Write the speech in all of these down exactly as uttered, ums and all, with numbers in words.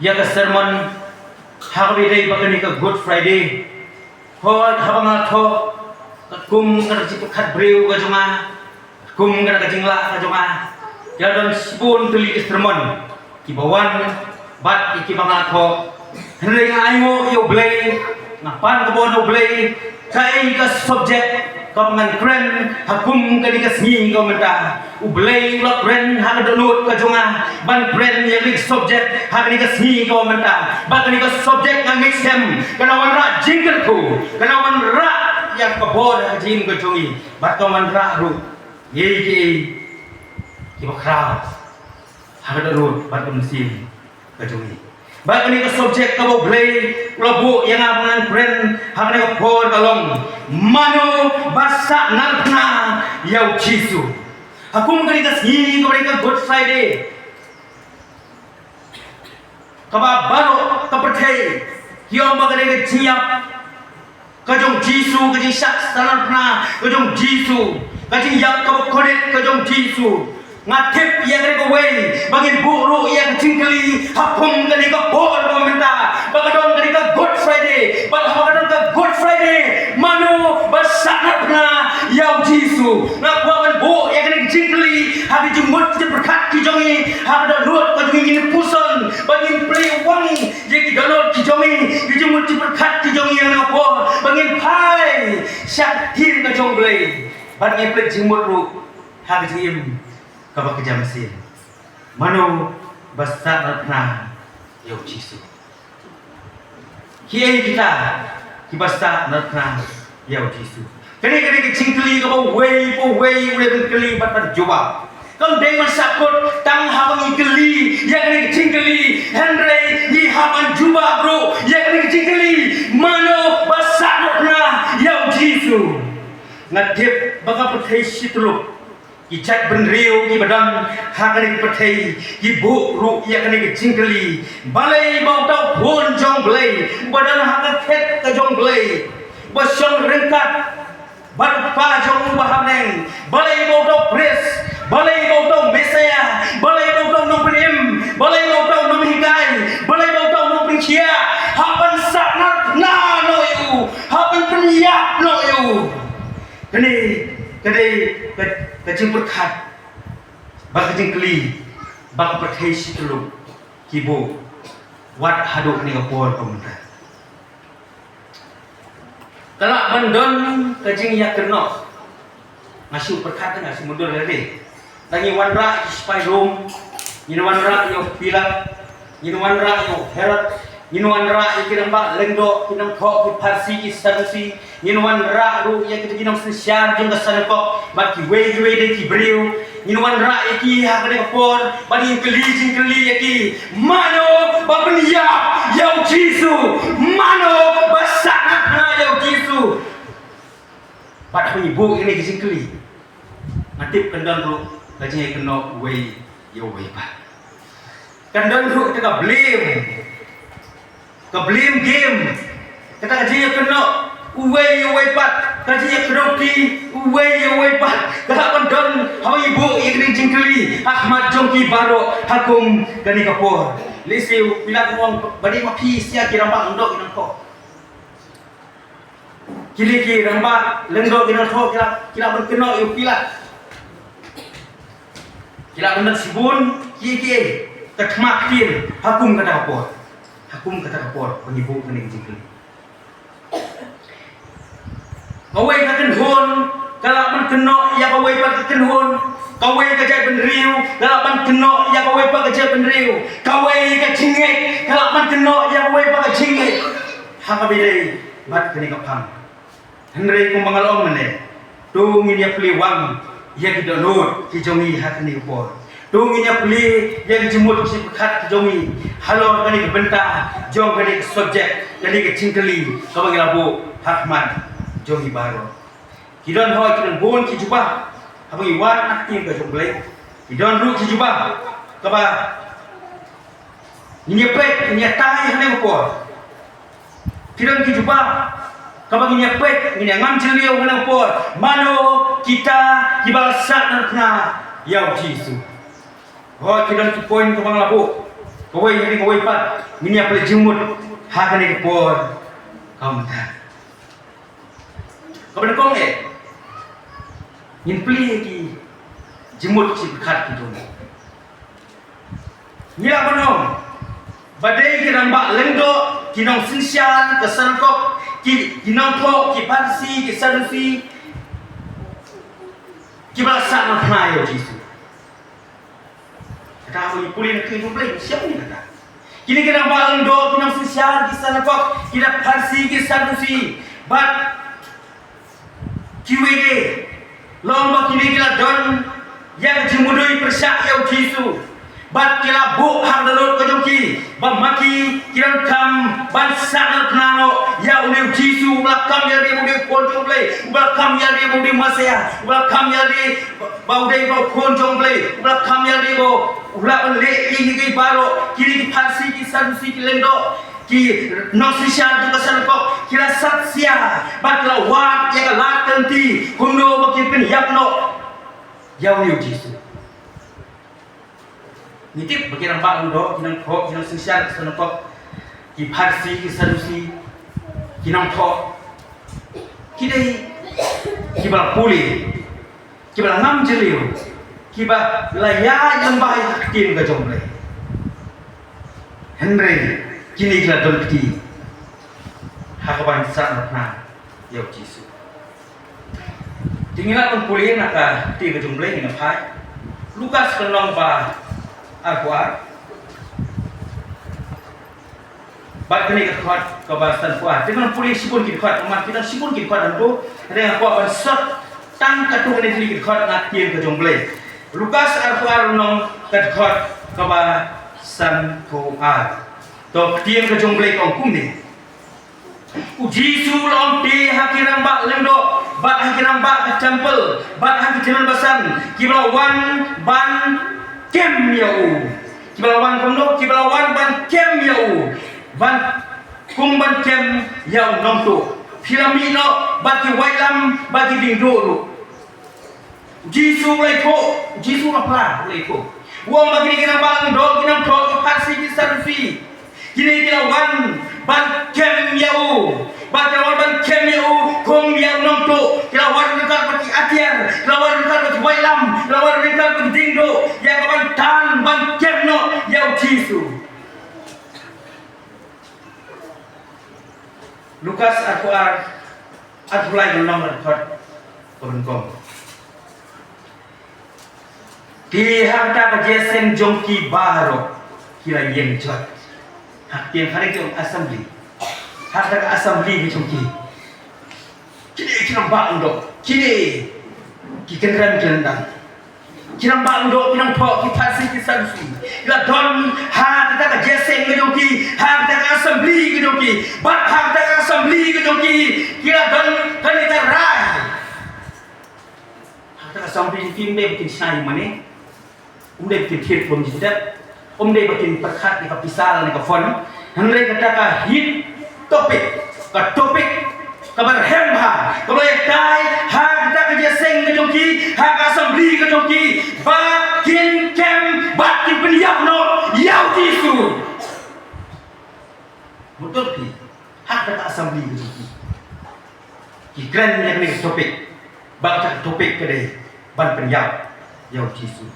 Ïa ka sermon ha kaba ïadei bad kane ka Good Friday. Hooid, haba nga thoh, katkum ka jingpyrkhat briew ka jong nga, katkum ka jinglah ka jong nga, ki la don shibun tylli ki sermon kiba wan bad ïa kiba nga thoh. Hynrei nga ainguh ïa U Blei, nga pan ka bor na U Blei, kaei ka subject kaba ngan kren ha kum kane ka sngi kaba mynta. U Blei u la kren ha ka dohnud ka jong nga ban kren ïa kane ka subject ha kane ka sngi kaba mynta. Bad kane ka subject nga ngeit skhem ka la wanrah jingkyrkhu, ka la wanrah ïa ka bor ha ka jingim ka jong ngi, bad ka wanrah ruh ïa kiei kiba khraw ha ka dohnud bad ka mynsiem ka jong ngi. Bad kane ka subject kaba U Blei u la buh ïa nga ban kren ha kane ka por ka long: Mano ba sahnarphna ïa U Jisu? Ha kum kane ka sngi kaba dei ka Good Friday, kaba baroh ka pyrthei ki ong ba ka dei ka jingïap ka jong Jisu, ka jingshah sahnarphna ka jong Jisu, ka jingïap kaba kordit ka jong Jisu. Nga tip ïa kane kawei ba ngin buh ruh ïa ka jingkylli ha kum kane ka por kaba mynta, ba ka don kane ka Good Friday, ba haba ka don ka Good Friday, mano ba sahnarphna ïa U Jisu? Nga kwah ban buh ïa kane ka jingkylli ha ka jingmut jingpyrkhat ki jong ngi, ha ka dohnud ka jong ngi, ngin puson ba ngin plie wang ïa ki dohnud ki jong ngi, ki jingmut jingpyrkhat ki jong ngi ha kane ka por, ba ngin phai sha ktien ka jong U Blei, ba ngin plie jingmut ruh ha ka jingim kaba kjat mynsiem. Mano ba sahnarphna ïa U Jisu? Kiei kita kiba sahnarphna ïa U Jisu? Kane, kane ka jingkylli kaba uwei pa uwei u dei ban kylli bad ban jubab. Kam dei ban shah kut tang haba ngi kylli ïa kane ka jingkylli, hynrei ngi hap ban jubab ruh ïa kane ka jingkylli: Mano ba sahnarphna ïa U Jisu? Nga tip ba ka pyrthei shi tylli ki jait bynriew kiba don ha kane ka pyrthei ki buh ruh ïa kane ka jingkylli: Balei ba uta u khun jong U Blei uba don ha ka khet ka jong U Blei, uba shong ryngkat bad U Kpa jong u uba ha bneng, balei ba uta u Khrist, balei ba uta u Messaïah, balei ba uta u nongpynim, balei ba uta u nonghikai, balei ba uta u nongpynkhiah hap ban sahnarphna noh ïa u, hap ban pynïap noh ïa u? Kane ka dei ka, ka jingpyrkhat bad ka jingkylli ba ka pyrthei shi tylli ki buh wat haduh kane ka por ka mynta. Ka lah ban don ka jingïakynnoh. Nga shu pyrkhat, nga shu mundur lade. Tang ngi wanrah ïa ki sipai Rom, ngi wanrah ïa u Pilat, ngi wanrah ïa u Herod, ngi wanrah ïa ki rangbah lyngdoh, ki nongthoh, ki Pharisi, ki Sadusi, ngi wanrah ruh ïa ki, ki nongsynshar jong ka synagog bad kiwei kiwei de ki briew. Ngi wanrah ïa ki ha kane ka por bad ngi kylli jingkylli ïa ki: Mano ba pynïap ïa U Jisu? Mano ba sahnarphna ïa U Jisu? Bad haba ngi buh ïa kine ki jingkylli, nga tip kan don ruh ka jingïakynnoh uwei ïa uwei pat. Kan don ruh kata ka blame, ka blame game, kata ka jingïakynnoh uwei ïa uwei pat, ka jingïakynnoh ki uwei ïa uwei pat. Ka lah ban don haba ngi buh ïa kine ki jingkylli ha khmat jong ki baroh ha kum kane ka por. Lehse u Pilat u ong, ba dei ma phi shisha ki rangbah lyngdoh ki nongthoh. Kine ki rangbah lyngdoh ki nongthoh ki lah, ki lah ban kynnoh ïa u Pilat. Ki lah ban don shibun ki, ki, ka thma ktien ha kum kata ka por. Ha kum kata ka por ba ngi buh kane ka jingkylli. Kawei ka kynhun ka lah ban kynnoh ïa kawei pat ka kynhun. Kawei ka jaitbynriew ka lah ban kynnoh ïa kawei pat ka jaitbynriew. Kawei ka jingngeit ka lah ban kynnoh ïa kawei pat ka jingngeit. Ha kaba ïadei bad kane ka phang. Hynrei kumba nga la ong mynne, to ngin ïa plie wang ïa ki dohnud ki jong ngi ha kane ka por. To ngin ïa plie ïa ki jingmut ki jingpyrkhat ki jong ngi halor kane ka bynta jong kane ka subject, kane ka jingkylli kaba ngi la buh ha khmat jong ngi baroh. Ki don hooid, ki don bun ki jubab haba ngi wan ha ktien ka jong U Blei. Ki don ruh ki jubab kaba ngin ïa peit, ngin ïa tai ha kane ka por. Ki don ki jubab kaba ngin ïa peit, ngin ïa ngam jylliew ha kane ka por. Mano kita kiba sahnarphna ïa U Jisu? Hooid, ki don ki point kaba nga la buh. Kawei, kawei pat ngin ïa plie jingmut ha kane ka por. Kam ta. Kaba nyngkong eh, ngin plie ki jingmut ki pyrkhat ki jong ngi. Ngi la ban ong ba dei ki rangbah lyngdoh, ki nongsynshar ka synagogue, ki, ki nongthoh, ki Pharisi, ki Sadusi, kiba la sahnarphna ïa u Jisu. Kata haba ngi pule na ka ktien jong U Blei, shem ïa kata. Kine ki rangbah lyngdoh, ki nongsynshar ki synagogue, ki Pharisi, ki Sadusi, bad kiwei de, long ba kine ki la don ïa ka jingmudui pyrshah ïa u Jisu. Bad ki la buh ha ka dohnud ka jong ki ba ma ki ki donkam ban sahnarphna noh ïa une u Jisu uba la kam ïalade ba u dei u Khun jong U Blei, uba la kam ïalade ba u dei u Messiah, uba la kam ïalade ba u dei ba u Khun jong U Blei, uba la kam ïalade ba u lah ban leh ïa kiei kiei baroh. Kine ki Pharisi, ki Sadusi, ki lyngdoh, ki nongsynshar jong ka synagogue, ki la sat sia bad ki la wad ïa ka lad ka lynti kumno ba kin pynïap noh ïa une u Jisu. Ngi tip ba ki rangbah lyngdoh, ki nongthoh, ki nongsynshar ka synagogue, ki Pharisi, ki Sadusi, ki nongthoh, ki dei kiba la pule, kiba la ngam jylliew, kiba la ïaid lyngba ïa ka ktien ka jong U Blei. Hynrei kine ki la don kti ha kaban sahnarphna ïa u Jisu. Te ngin lah ban pule na ka ktien ka jong U Blei, ngin ïa phai Lukas ka lynnong ba arphew ar bad kane ka dkhot kaba sanphew ar. Te ngin pule shibun ki dkhot, namar ki don shibun ki dkhot hangto, hynrei nga kwah ban sot tang katto katne tylli ki dkhot na ka ktien ka jong U Blei. Lukas arphew ar lynnong, ka dkhot kaba sanphew ar. To, ka ktien ka jong U Blei ka ong kumne. U Jisu u la ong te ha ki rangbah lyngdoh bad ha ki rangbah ka templ bad ha ki tymmen basan kiba la wan ban kem ïa u. Kiba la wan kumno? Kiba la wan ban kem ïa u, ban, kum ban kem ïa u nongtuh. Phi la mih noh bad ki waitlam bad ki diengduh ruh. U Jisu u la ïathuh, u Jisu u la phla, u la ïathuh. U ong ba kine ki rangbah lyngdoh, ki nongthoh, ki Pharisi, ki Sadusi, kine ki la wan ban kem ïa u. Ba ki la wan ban kem ïa u kum ïa u nongtuh. Ki la wan ryngkat bad ki atiar, ki la wan ryngkat bad ki waitlam, ki la wan ryngkat bad ki diengduh ïa ka ban tan ban kem noh ïa u Jisu. Lukas arphew ar, arphew lai, ka lynnong, ka dkhot kaba nyngkong. Te ha kata ka jingïaseng jong ki baroh ki la ïeng jot. Ha ka ktien phareng ki ong assembly. Ha kata ka assembly ka jong ki, kine ki rangbah lyngdoh, kine ki kynrem ki lyndang, ki rangbah lyngdoh, ki nongthoh, ki Pharisi, ki Sadusi, ki la don ha kata ka jingïaseng ka jong ki, ha kata ka assembly ka jong ki. Bad ha kata ka assembly ka jong ki, ki la don kane ka rai. Ha kata ka assembly ka jong ki, ym dei ba kin shna ïa u mane, ym dei ba kin thied bom jingtep, ym dei ba kin pyrkhat ïa ka pisa lane ka fund. Hynrei kata ka hit topic, ka topic kaba rhem bha kaba la ïatai ha kata ka jingïaseng ka jong ki, ha ka assembly ka jong ki, ba kin kem bad kin pynïap noh ïa u Jisu. Mutdur phi, ha kata ka assembly ka jong ki, ki kren ïa kane ka topic, ba kata ka topic ka dei ban pynïap ïa u Jisu.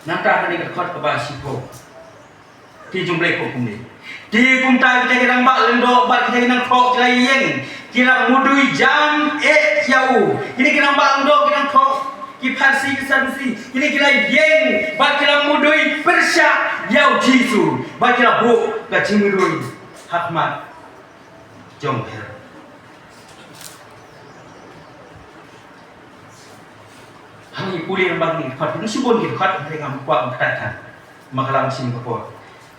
Nangta kane ka dkhot kaba shiphew. Te jong U Blei ka ong kumne. Te kumta kita ki rangbah lyngdoh bad kita ki nongthoh ki la ïeng, ki la mudui jam eh ïa u. Kine ki rangbah lyngdoh, ki nongthoh, ki Pharisi, ki Sadusi, kine ki la ïeng bad ki la mudui pyrshah ïa u Jisu, bad ki la buh ka jingmudui ha khmat jong Herod. Haba ngi pule lyngba kine ki dkhot, ki don shibun ki dkhot, hynrei ngam kwah ban kyntait than, namar ka la mynsiem ka por.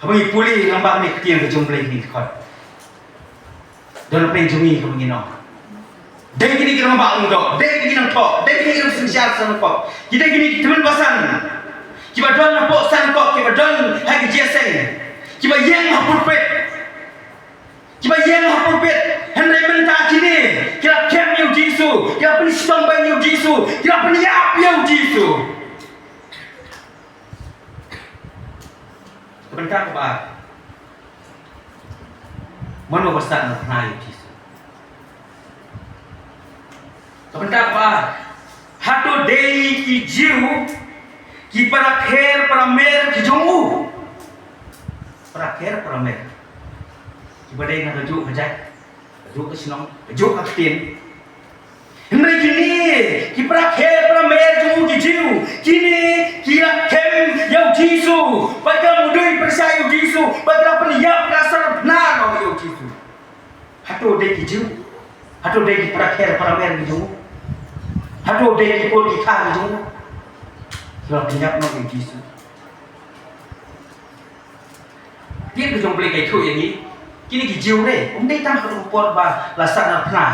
Haba ngi pule lyngba kane ka ktien ka jong U Blei kine ki dkhot, don hapdeng jong ngi kaba ngin ong. Dei kine ki rangbah lyngdoh, dei kine ki nongthoh, dei kine ki nongsynshar synagogue, ki dei kine ki tymmen basan kiba don hapoh synagogue, kiba don ha ki jingïaseng, kiba ïeng ha pulpit, kiba ïeng ha pulpit, hynrei mynta kine ki la kem ïa u Jisu, ki la pynshitom beiñ ïa u Jisu, ki la pynïap ïa u Jisu. Bynta kaba ar. Mano ba sah na phna ïa u Jisu? Ka bynta kaba ar. Hato dei ki Jiw ki para kher para mer ki jong u? Para kher para mer. Kiba dei na kajuh ka jait, kajuh ka shnong, kajuh ka ktien. Hynrei kine ki para kher para mer jong u ki Jiw, kine ki la kem ïa u Jisu, bad ki la mudui pyrshah ïa u Jisu, bad ki la pynïap, ki la sah phna noh ïa u Jisu. Hato dei ki Jiw? Hato dei ki para kher para mer ki jong u? Hato dei ki kur ki kha ki jong u? Ki la pynïap noh ïa u Jisu. Ktien ka jong U Blei ka ïathuh ïa ngi, kine ki Jiw re, ym dei tang ha ka por ba la sah na phna,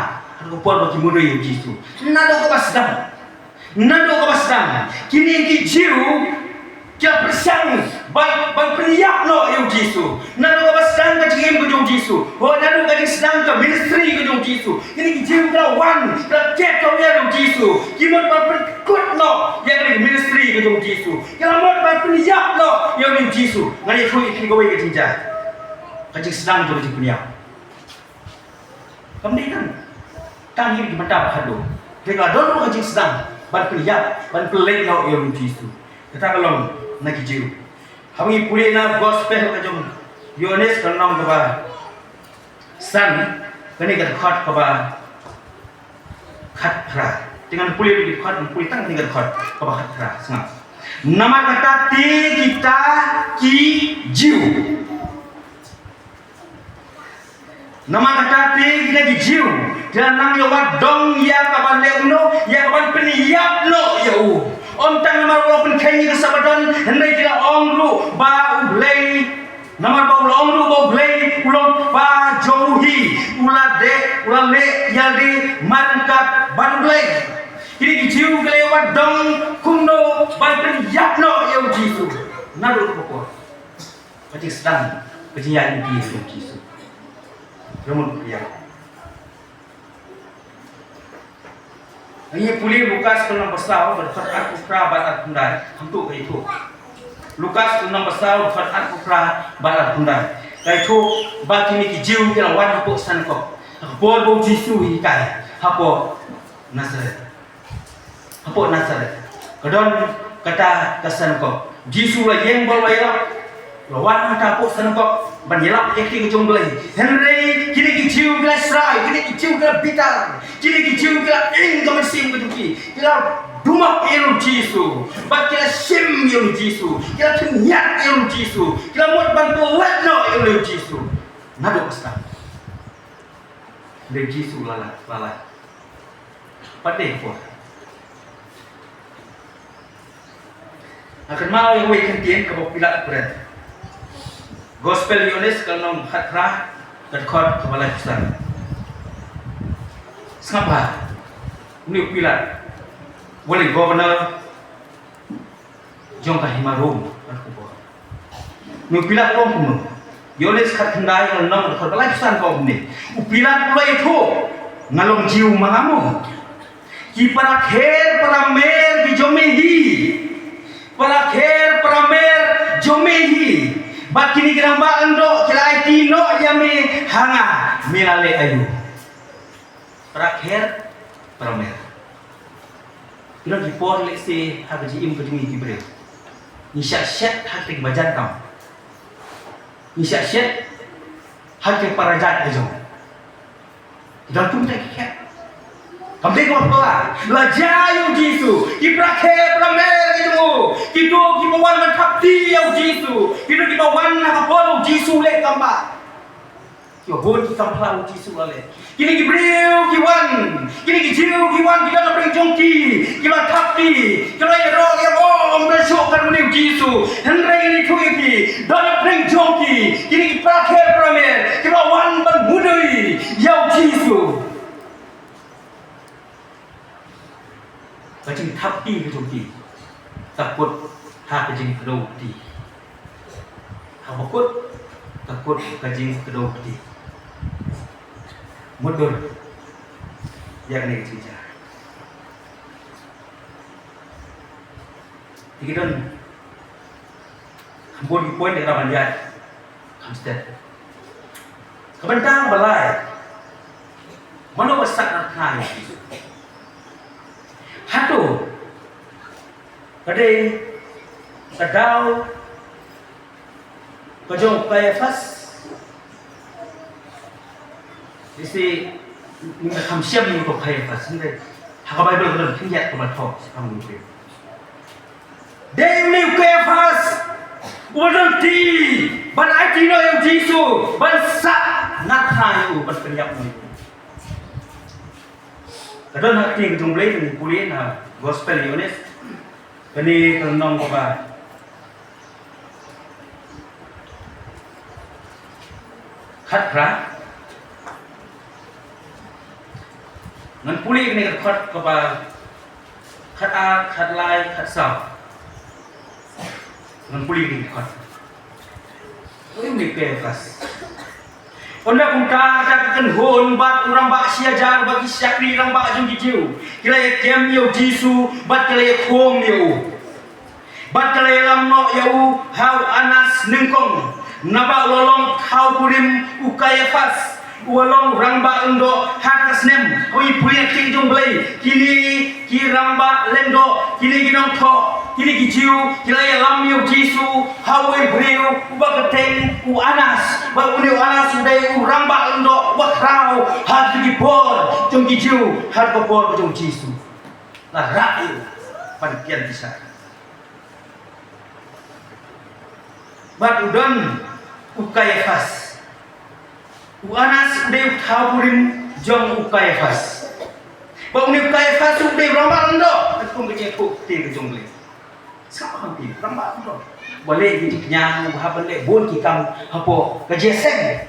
ha ka por ba ki mudui ïa u Jisu. Naduh kaba sdang, naduh kaba sdang, kine ki Jiw ki la pyrshang ban, ban pynïap noh ïa u Jisu. Naduh kaba sdang ka jingim ka jong u Jisu, ho, naduh ka jingsdang ka ministry ka jong u Jisu, kine ki Jiw ki la wan, ki la khet kawei ïa u Jisu. Ki mut ban pynkut noh ïa ka ministry ka jong u Jisu. Ki la mut ban pynïap noh ïa u Jisu. Ngan ïathuh ïa phi kawei ka jingjia. Ka jingsdang jong ka jingpynïap. Kam dei tang, tang ïa ki bynta ba khatduh. Hynrei ka la don ruh ka jingsdang ban pynïap, ban pynleit noh ïa u Jisu. Kata ka long na ki Jiw. Haba ngi pule na gospel ka jong u Ïoannis ka lynnong kaba san, kane ka dkhot kaba khatphra. Te ngan pule ruh ki dkhot, ngan pule tang kane ka dkhot kaba khatphra. Sngap. Namar kata te kita ki Jiw. Namar kata te kita ki Jiw ki la nang ïa wad dong ïa ka ban leh kumno, ïa ka ban pynïap noh ïa u. Ym tang namar u la pynkheiñ ïa ka Sabbaton, hynrei ki la ong ruh ba U Blei, namar ba u la ong ruh ba U Blei u long Kpa jong u hi, u la dei, u la leh ïalade man kat bad U Blei. Kine ki Jiw ki la ïa wad dong kumno ban pynïap noh ïa u Jisu. Naduh ka por. Ka jingsdang ka jingïaid lynti jong u Jisu. Ka mut ka ïa. Ngi pule Lukas ka lynnong ba saw, dkhot arphew phra bad arphew khyndai, kumto ka ïathuh. Lukas ka lynnong ba saw, dkhot arphew phra bad arphew khyndai. Ka ïathuh ba kine ki Jiw ki la wan hapoh synagogue ha ka por ba u Jisu u hikai hapoh Nasaret. Hapoh Nasaret ka don kata ka synagogue. Jisu u la ïeng bad u la ïalap. U la wan hangta hapoh synagogue ban ïalap ïa ka ktien ka jong U Blei. Hynrei kine ki Jiw ki la shrai, kine ki Jiw ki la bitar, kine ki Jiw ki la ing ka mynsiem ka jong ki. Ki la dumok ïa u Jisu, bad ki la shim ïa u Jisu, ki la pynïap ïa u Jisu, ki la mut ban pynlait noh ïa u Jisu. Naduh ba sdang. Hynrei u Jisu u la lait, u la lait. Pat de por. Nga kynmaw ïa kawei ka ktien kaba u Pilat u kren. Gospel Ïoannis ka lynnong khatphra, ka dkhot kaba laiphew san. Sngap bha. Une u Pilat, u dei governor jong ka hima Rom, ka khubor. Une u Pilat u ong kumno? Ïoannis khatkhyndai, lynnong dkhot ba laiphew san ka ong kumne. U Pilat u la ïathuh, nga long Jiw ma nga mo? Ki para kher para mer ki jong me hi. Para kher para mer jong me hi. Bad kine ki rangbah lyngdoh ki la aiti noh ïa me ha nga, me la leh aïu? Para kher para mer. Ki don ki por lehse ha ka jingim ka jong ngi ki briew, ngi shah shet ha kita ki bajan kam. Ngi shah shet ha kita ki para jait ka jong. Ki don kumta ki khet. Kam dei kaba phylla. La jia ïa u Jisu. Ki para kher para mer ka jong u, kito kiba wan ban thap kti ïa u Jisu, kito kiba wan ha ka por u Jisu u leh kam bah. Kiba bun ki kam phylla u Jisu u la leh. Kine ki briew ki wan, kine ki Jiw ki wan, ki don na pdeng jong ki, ki la thap kti, ki la ïaroh ïa, oh, ym da shuh katne u Jisu. Hynrei ngan ïathuh ïa phi, don na pdeng jong ki kine ki para kher para mer kiba wan ban mudui ïa u Jisu. Ka jingthap kti ka jong ki ka kut ha ka jingkdew kti. Haba kut, ka kut ka jingkdew kti. Mutdur ïa kane ka jingjia. Te ki don Bun ki point da ka ban ïaid. Kamstet. Ka bynta ba lai. Mano ba sah na thai. Hato. Ka dei. Ka daw. Ka jong Kaiaphas. Isi. Ni ka kham siam ni ko Kaiaphas. Ni ka. Ha ka Bible ka don. Pynïaid ka ban thok. Sa kam ni. Dei une u Kaiaphas uba don ti ban aiti noh ïa u Jisu ban sah na thai ïa u ban pynïap noh ïa u. Ka don ha ka ktien ka jong U Blei, ngi pule na Gospel Ïoannis. Kane ka lynnong kaba khatphra. Ngan pule kane ka dkhot kaba khatar, khatlai, khatsaw. Ngan pule kane ka dkhot. Oi, une u Kaiaphas. Ynda kumta, kata ka kynhun bad u rangbah shi hajar bad ki shakri rangbah jong ki Jiw ki la ïakem ïa u Jisu bad ki la ïakhum ïa u. Bad ka la ïalam noh ïa u ha u Anas nyngkong, naba u la long thaw kurim u Kaiaphas, u la long rangbah lyngdoh ha ka snem. Haba ngi pule na ka ktien jong U Blei, kine ki rangbah lyngdoh, kine ki nongthoh, kine ki Jiw, ki la ïalam ïa u Jisu ha uwei u briew uba kyrteng u Anas. Bad une u Anas u dei u rangbah lyngdoh uba khraw ha ki por jong ki Jiw, ha ka por jong u Jisu. La rah ïa u ban pynbishar. Bad u don u Kaiaphas. U Anas u dei u thaw kurim jong u Kaiaphas. Bad une u Kaiaphas u dei u rangbah lyngdoh. Ka kum ka jingkhup te ka jong le. Sngap ha phi, rangbah lyngdoh. Ba leh ki jingkñia, ba hap ban leh bun ki kam hapoh ka jingïaseng.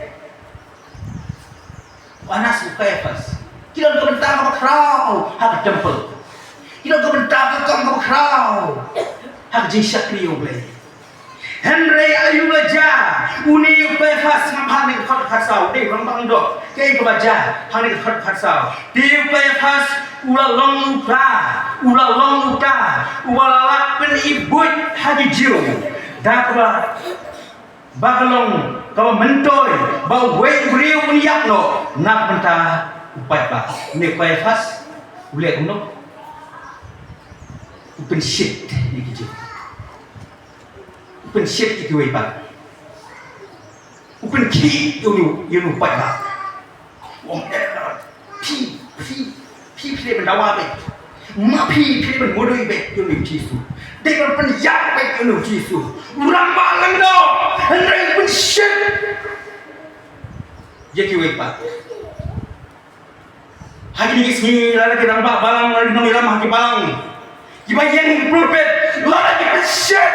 U Anas u Kaiaphas ki don ka bynta kaba khraw ha ka temple. Ki don ka bynta ka kam kaba khraw ha ka jingshakri U Blei. Hynrei aïu la jia une u Kaiaphas? Ngam, ha kane ka dkhot khatsaw, u dei u rangbah lyngdoh. Kaei kaba jia ha kane ka dkhot khatsaw? Te u Kaiaphas u la long uta, u la long uta uba la lah pynïbuit ha ki Jiw. Da kaba ba ka long kaba myntoi ba uwei u briew un ïap noh na ka bynta u paidbah. Une u Kaiaphas u leh kumno? U pynshit ïa ki Jiw. U pynshit ïa kiwei pat. U pynkhih ïa une, ïa une u paidbah. Phi, phi, phi, phi dei ban dawa beit. Ma phi, phi dei ban mudui beit ïa une u Jisu. Dei ban pynïap beit ïa une u Jisu. U rangbah lyngdoh, hynrei u pynshit ïa kiwei pat. Ha kine ki sngi, lada ki rangbah balang, lada ki nongïalam ha ki balang, kiba ïeng ha ki pulpit, lada ki pynshit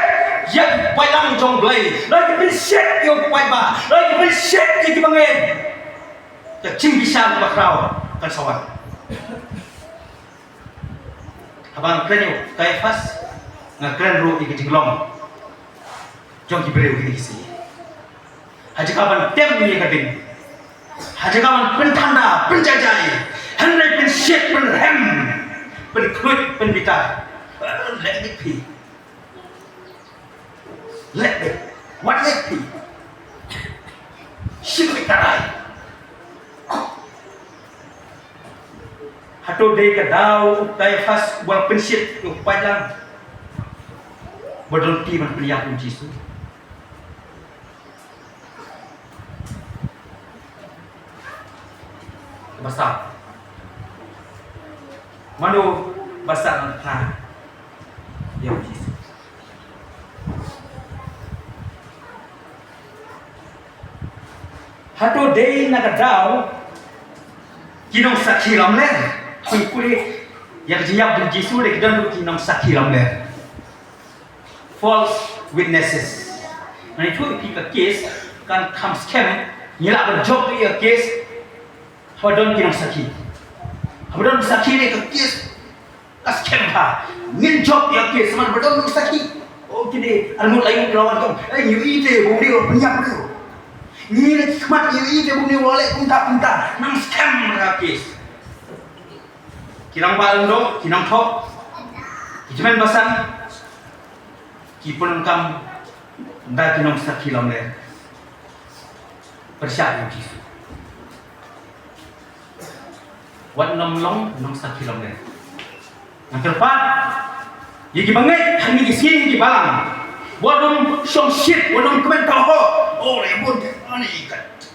ïa ki balang jong U Blei, lada ki pynshit ïa u paidbah, lada ki pynshit ïa kiba ngeit, ka jingbishar kaba khraw kan sa wan. Haba nga kren ïa u Kaiaphas, nga kren ruh ïa ka jinglong jong ki briew kine ki sngi. Ha jaka ban tem ïa ka ding, ha jaka ban pynthanda, pynjaijai, hynrei pynshit, pynrhem, pynkhluit, pynbitar. Leh beit phi. Leh beit. Wat leh phi. Shim beit ka rai. Hato dei ka daw u Kaiaphas uba la pynshit ïa u paidlang ba don ti ban pynïap u Jisu? Ba sah. Mano ba sah na thla ïa u Jisu? Hato dei na ka daw ki nongsakhi lamler? Phi pule ïa ka jingïap u Jisu, dei ki don ki nongsakhi lamler. False witnesses. Ngan ïathuh ïa phi, ka case kan kham skhem, ngi lah ban jop ïa ka case haba don ki nongsakhi. Haba don sakhi ne ka case ka skhem bha. Ngin jop ïa ka case, namar ba don nongsakhi. Oh, kine arngut laingut ki la wan, kong, eh, ngi ïohi te ba une u la pynïap u. Ngi la khmat, ngi ïohi te ba une u la leh kumta kumta. Nang skhem ka case. Ki rangbah lyngdoh, ki nongthoh, ki tymmen basan, ki pyndonkam da ki nongsakhi lamler. Pyrshah ïa u Jisu. Wat nym long nongsakhi lamler. Ngan kyrpad ïa ki bangeit ha kine ki sngi ki balang. Wat nym shongshit, wat nym kmen ka ho. Oh, rebun te ani kat.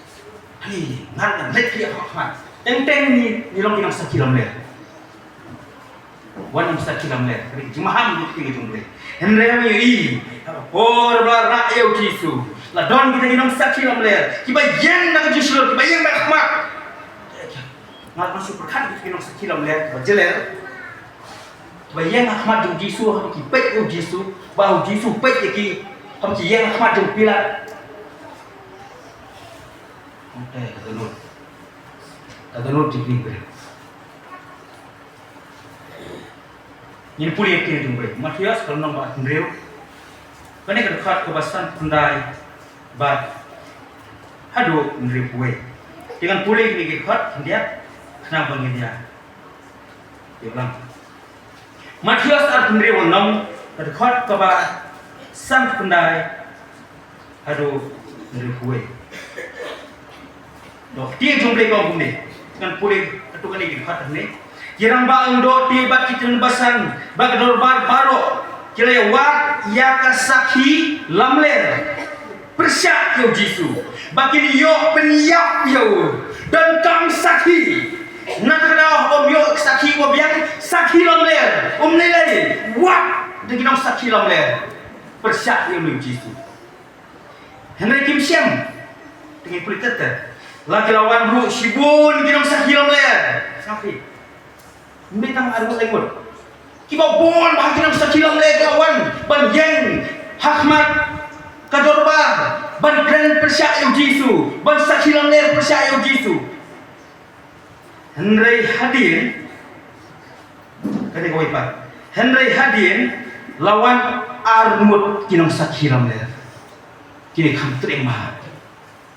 Ani ngan ngan let ki ha ha. Teng teng ngi ngi long ki nongsakhi lamler. Wat nym sakhi lamler, ka dei ka jingmaham jong ka jong U Blei. Hynrei ngi ïohi, ha ka por ba la rah ïa u Jisu, la don kita ki nongsakhi lamler kiba ïeng na ka jingshlur, kiba ïeng na ka khmat. Nga la shu pyrkhat kita ki nongsakhi lamler kiba jylliew, kiba ïeng ha khmat jong u Jisu, haba ki peit ïa u Jisu, ba u Jisu peit ïa ki, haba ki ïeng ha khmat jong u Pilat. Ka dohnud, ka dohnud jingkylli. Ngin pule ïa ka ktien jong U Blei. Mathaios ka lynnong ba hynriew, kane ka dkhot kaba sanphew khyndai bad haduh hynriewphew wei. Te ngan pule kine ki dkhot khyndiat khnang ba ngin ïa ïoh lang. Mathaios arphew hynriew, lynnong, ka dkhot kaba sanphew khyndai haduh hynriewphew wei. Doh, ka ktien jong U Blei ka ong kumne. Ngan pule katto katne ki dkhot hangne. Ki rangbah lyngdoh te bad ki kynbasan bad ka dorbar baroh ki la ïawad ïa ka sakhi lamler pyrshah ïa u Jisu, ba kin ïoh pynïap ïa u. Donkam sakhi. Na kata ka daw haba ym ïoh sakhi ba biang, sakhi lamler, um lei lei, wad da ki nongsakhi lamler pyrshah ïa u Jisu. Hynrei kim shem. Te ngin pule ter ter. La ki la wan ruh shibun ki nongsakhi lamler. Sakhi. Ym dei tang arngut laingut. Kiba bun bha ki nongsakhi lamler ki la wan ban ïeng ha khmat ka dorbar, ban kren pyrshah ïa u Jisu, ban sakhi lamler pyrshah ïa u Jisu. Hynrei hadien, kane kawei pat. Hynrei hadien la wan arngut ki nongsakhi lamler. Kine kham treh bha.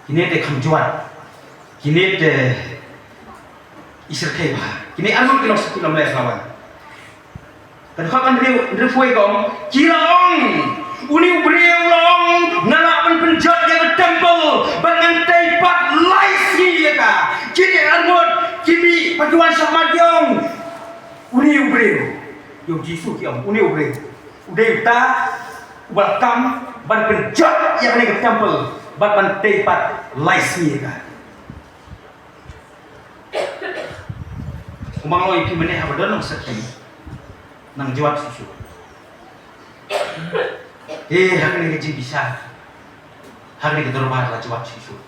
Kine te kham jwat. Kine te isyrkhei bha. Kine arngut ki nongsakhi lamler la wan. Ka dkhot hynriew, hynriewphew wei ka ong, ki la ong, une u briew u la ong, nga lah ban pynjot ïa ka temple bad ngan tei pat lai sngi ïa ka. Kine arngut ki mih pat ki wan shakhmat ki ong, une u briew, ïa u Jisu ki ong, une u briew u dei uta uba la kam ban pynjot ïa kane ka temple bad ban tei pat lai sngi ïa ka. Kumba nga ong ïa phi mynne, haba don nongsakhi, nang jwat shuh shuh. Eh, ha kane ka jingbishar, ha kane ka dorbar la jwat shuh shuh.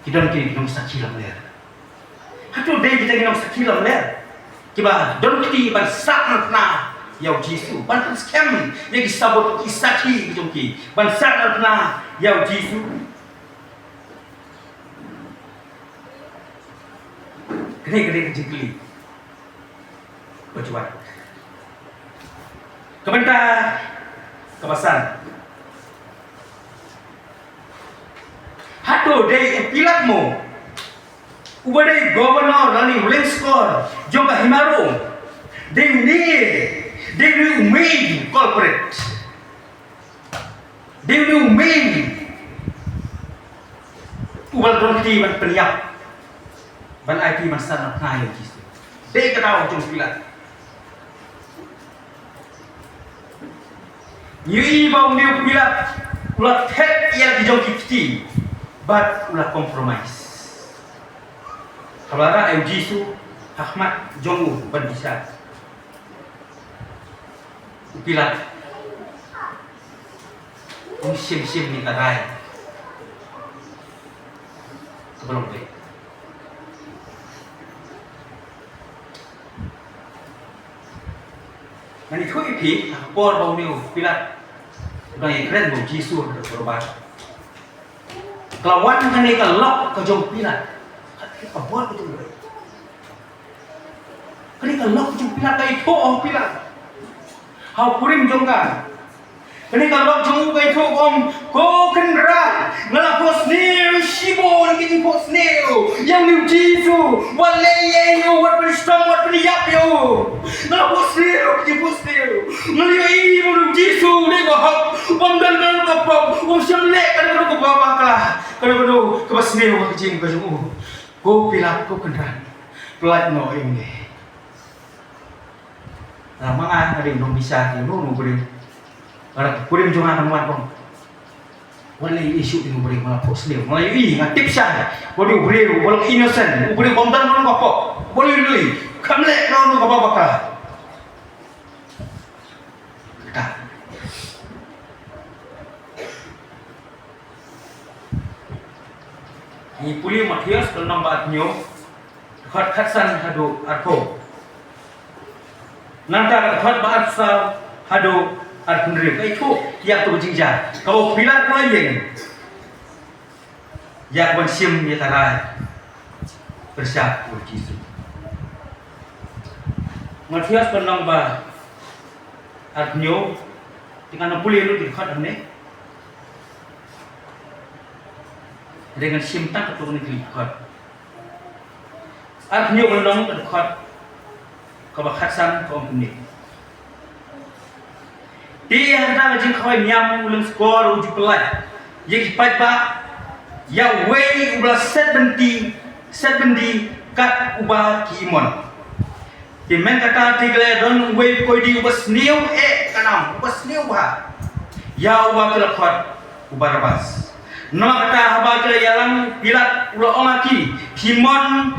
Ki don ki nongsakhi lamler. Hato dei kita ki nongsakhi lamler kiba don kti ban sahnarphna ïa u Jisu, ban pynskhem ïa ki sabut ki sakhi ki jong ki, ban sahnarphna ïa u Jisu? Kane, kane ka jingkylli ba jwat. Ka bynta kaba san, hato dei u Pilat mo, uba dei governor lane u lyngskor jong ka hima Rom, dei une, dei une u main culprit? Dei une u main uba la don kti ban pynïap, ban aiti ban sahnarphna ïa u Jisu? Dei ka daw jong u Pilat. Ngi ïohi ba une u Pilat u la thet ïa la ki jong ki kti bad u la compromise. Haba la rah ïa u Jisu ha khmat jong u ban bishar, u Pilat um shim shim ïa ka rai kaba long beit. Ngan ïathuh ïa phi, ha ka por ba une u Pilat u dang ïakren bad u Jisu ha ka dorbar, ka la wan kane ka lok ka jong u Pilat. Ka bor ka jong u Pilat. Kane ka lok ka jong u Pilat ka ïathuh, oh Pilat, ha u kurim jong ka. Kane ka lok jong u ka ïathuh ka ong, ko Kynrad, nga la phohsniew shibun ki jingphohsniew ïa une u Jisu. Wat leh ei ei ïa u, wat pynshitom, wat pynïap ïa u. Nga la phohsniew ki jingphohsniew. Nga la ïohi ba une u Jisu u dei uba hok, bym don Shym leh kano kano kaba bakla, kano kano kaba sniew ha ka jingim ka jong u. Ko Pilat, ko Kynrad, pyllait noh ïa une. Nga ma nga nga dei u nongbishar ïa uno uno u briew. Nga la kurim jong nga kan wan bong. Wat leh ïa u shuh ïa u briew, nga la phohsniew, nga la ïohi, nga tip shai ba u dei u briew uba long innocent, u briew bym don kano ka pop, uba lui lui, kam leh kano kano kaba bakla. Kata. Ngi pule Mathaios lynnong ba arphew hynñiew, dkhot khatsan haduh arphew. Nangta ka dkhot ba arphew saw haduh arphew hynriew ka ïathuh ïa kato ka jingjia kaba u Pilat u la ïeng ïa kaban shim ïa ka rai pyrshah u Jisu. Mathaios lynnong ba arphew hynñiew, te ngan pule lut ki dkhot hangne. Hynrei ngan shim tang katto katne ki dkhot. Arphew hynñiew lynnong, ka dkhot kaba khatsan ka ong kumne. Te ha kata ka jingkhawai niam u lyngskor u ju pyllait ïa ki paidbah ïa uwei uba la set byndi, set byndi kat uba ki imon. Te mynta kata te ki la ïadon uwei u koidi uba sniew eh ka nam, uba sniew bha, ïa uba ki la khot u Barabas. Namar kata haba ki la ïalang, Pilat u la ong ha ki, phi mon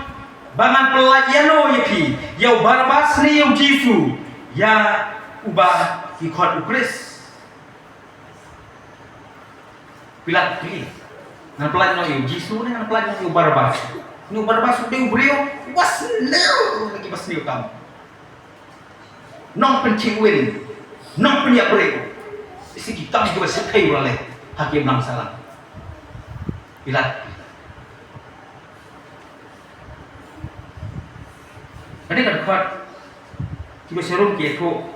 ba ngan pyllait ïano ïa phi, ïa u Barabas ne ïa u Jisu, ïa uba ki khot u Khrist? Pilat u kylli, ngan pyllait noh ïa u Jisu ne ngan pyllait noh ïa u Barabas? Ne u Barabas u dei u briew uba sniew na kiba sniew kam, nongpynthikwin, nongpynïap briew. Isih ki kam kiba shyrkhei u la leh ha ki imlang sahlang. Pilat. Kane ka dkhot kiba sharum ki ïathuh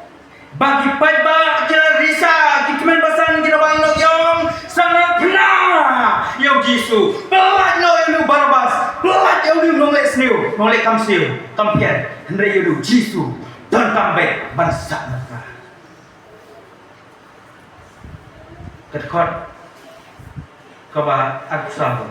ba ki paidbah ki la risa, ki tymmen basan ki la wan noh ïong, sa ngan pyllait ïa u Jisu, pyllait noh ïa u Barabas, pyllait ïa u nongleh sniew, nongleh kam sniew kam pher. Hynrei ïa u Jisu donkam beit ban sah na ka Ka dkhot kaba arphew saw.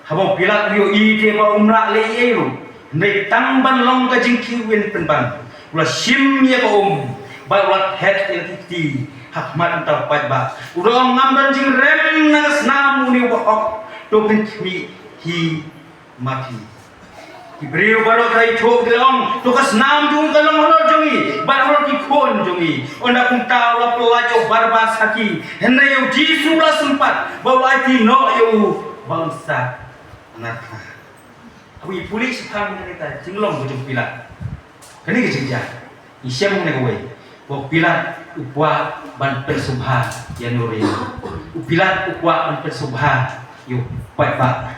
Haba u Pilat u ïohi te ba um lah leh ei ei ruh, hynrei tang ban long ka jingkhih win pynban, u la shim ïa ka um bad u la thet ïa ka kti ha khmat uta u paidbah. U la ong, ngam don jingrem na ka snam une uba hok, to pynkhmih hi ma phi. Ki briew baroh ki la ïathuh, ki la ong, to ka snam jong u ka long halor jong ngi bad halor ki khun jong ngi. Ynda kumta u la pyllait ïa u Barabas ha ki, hynrei ïa u Jisu u la sympat bad u la aiti noh ïa u ba un sah na ka kti. Haba ngi pule shaphang kane ka jinglong ka jong u Pilat, kane ka jingjia, ngi shem hangne kawei, ba u Pilat u kwah ban pynsngewbha ïa u, u Pilat u kwah ban pynsngewbha ïa u paidbah.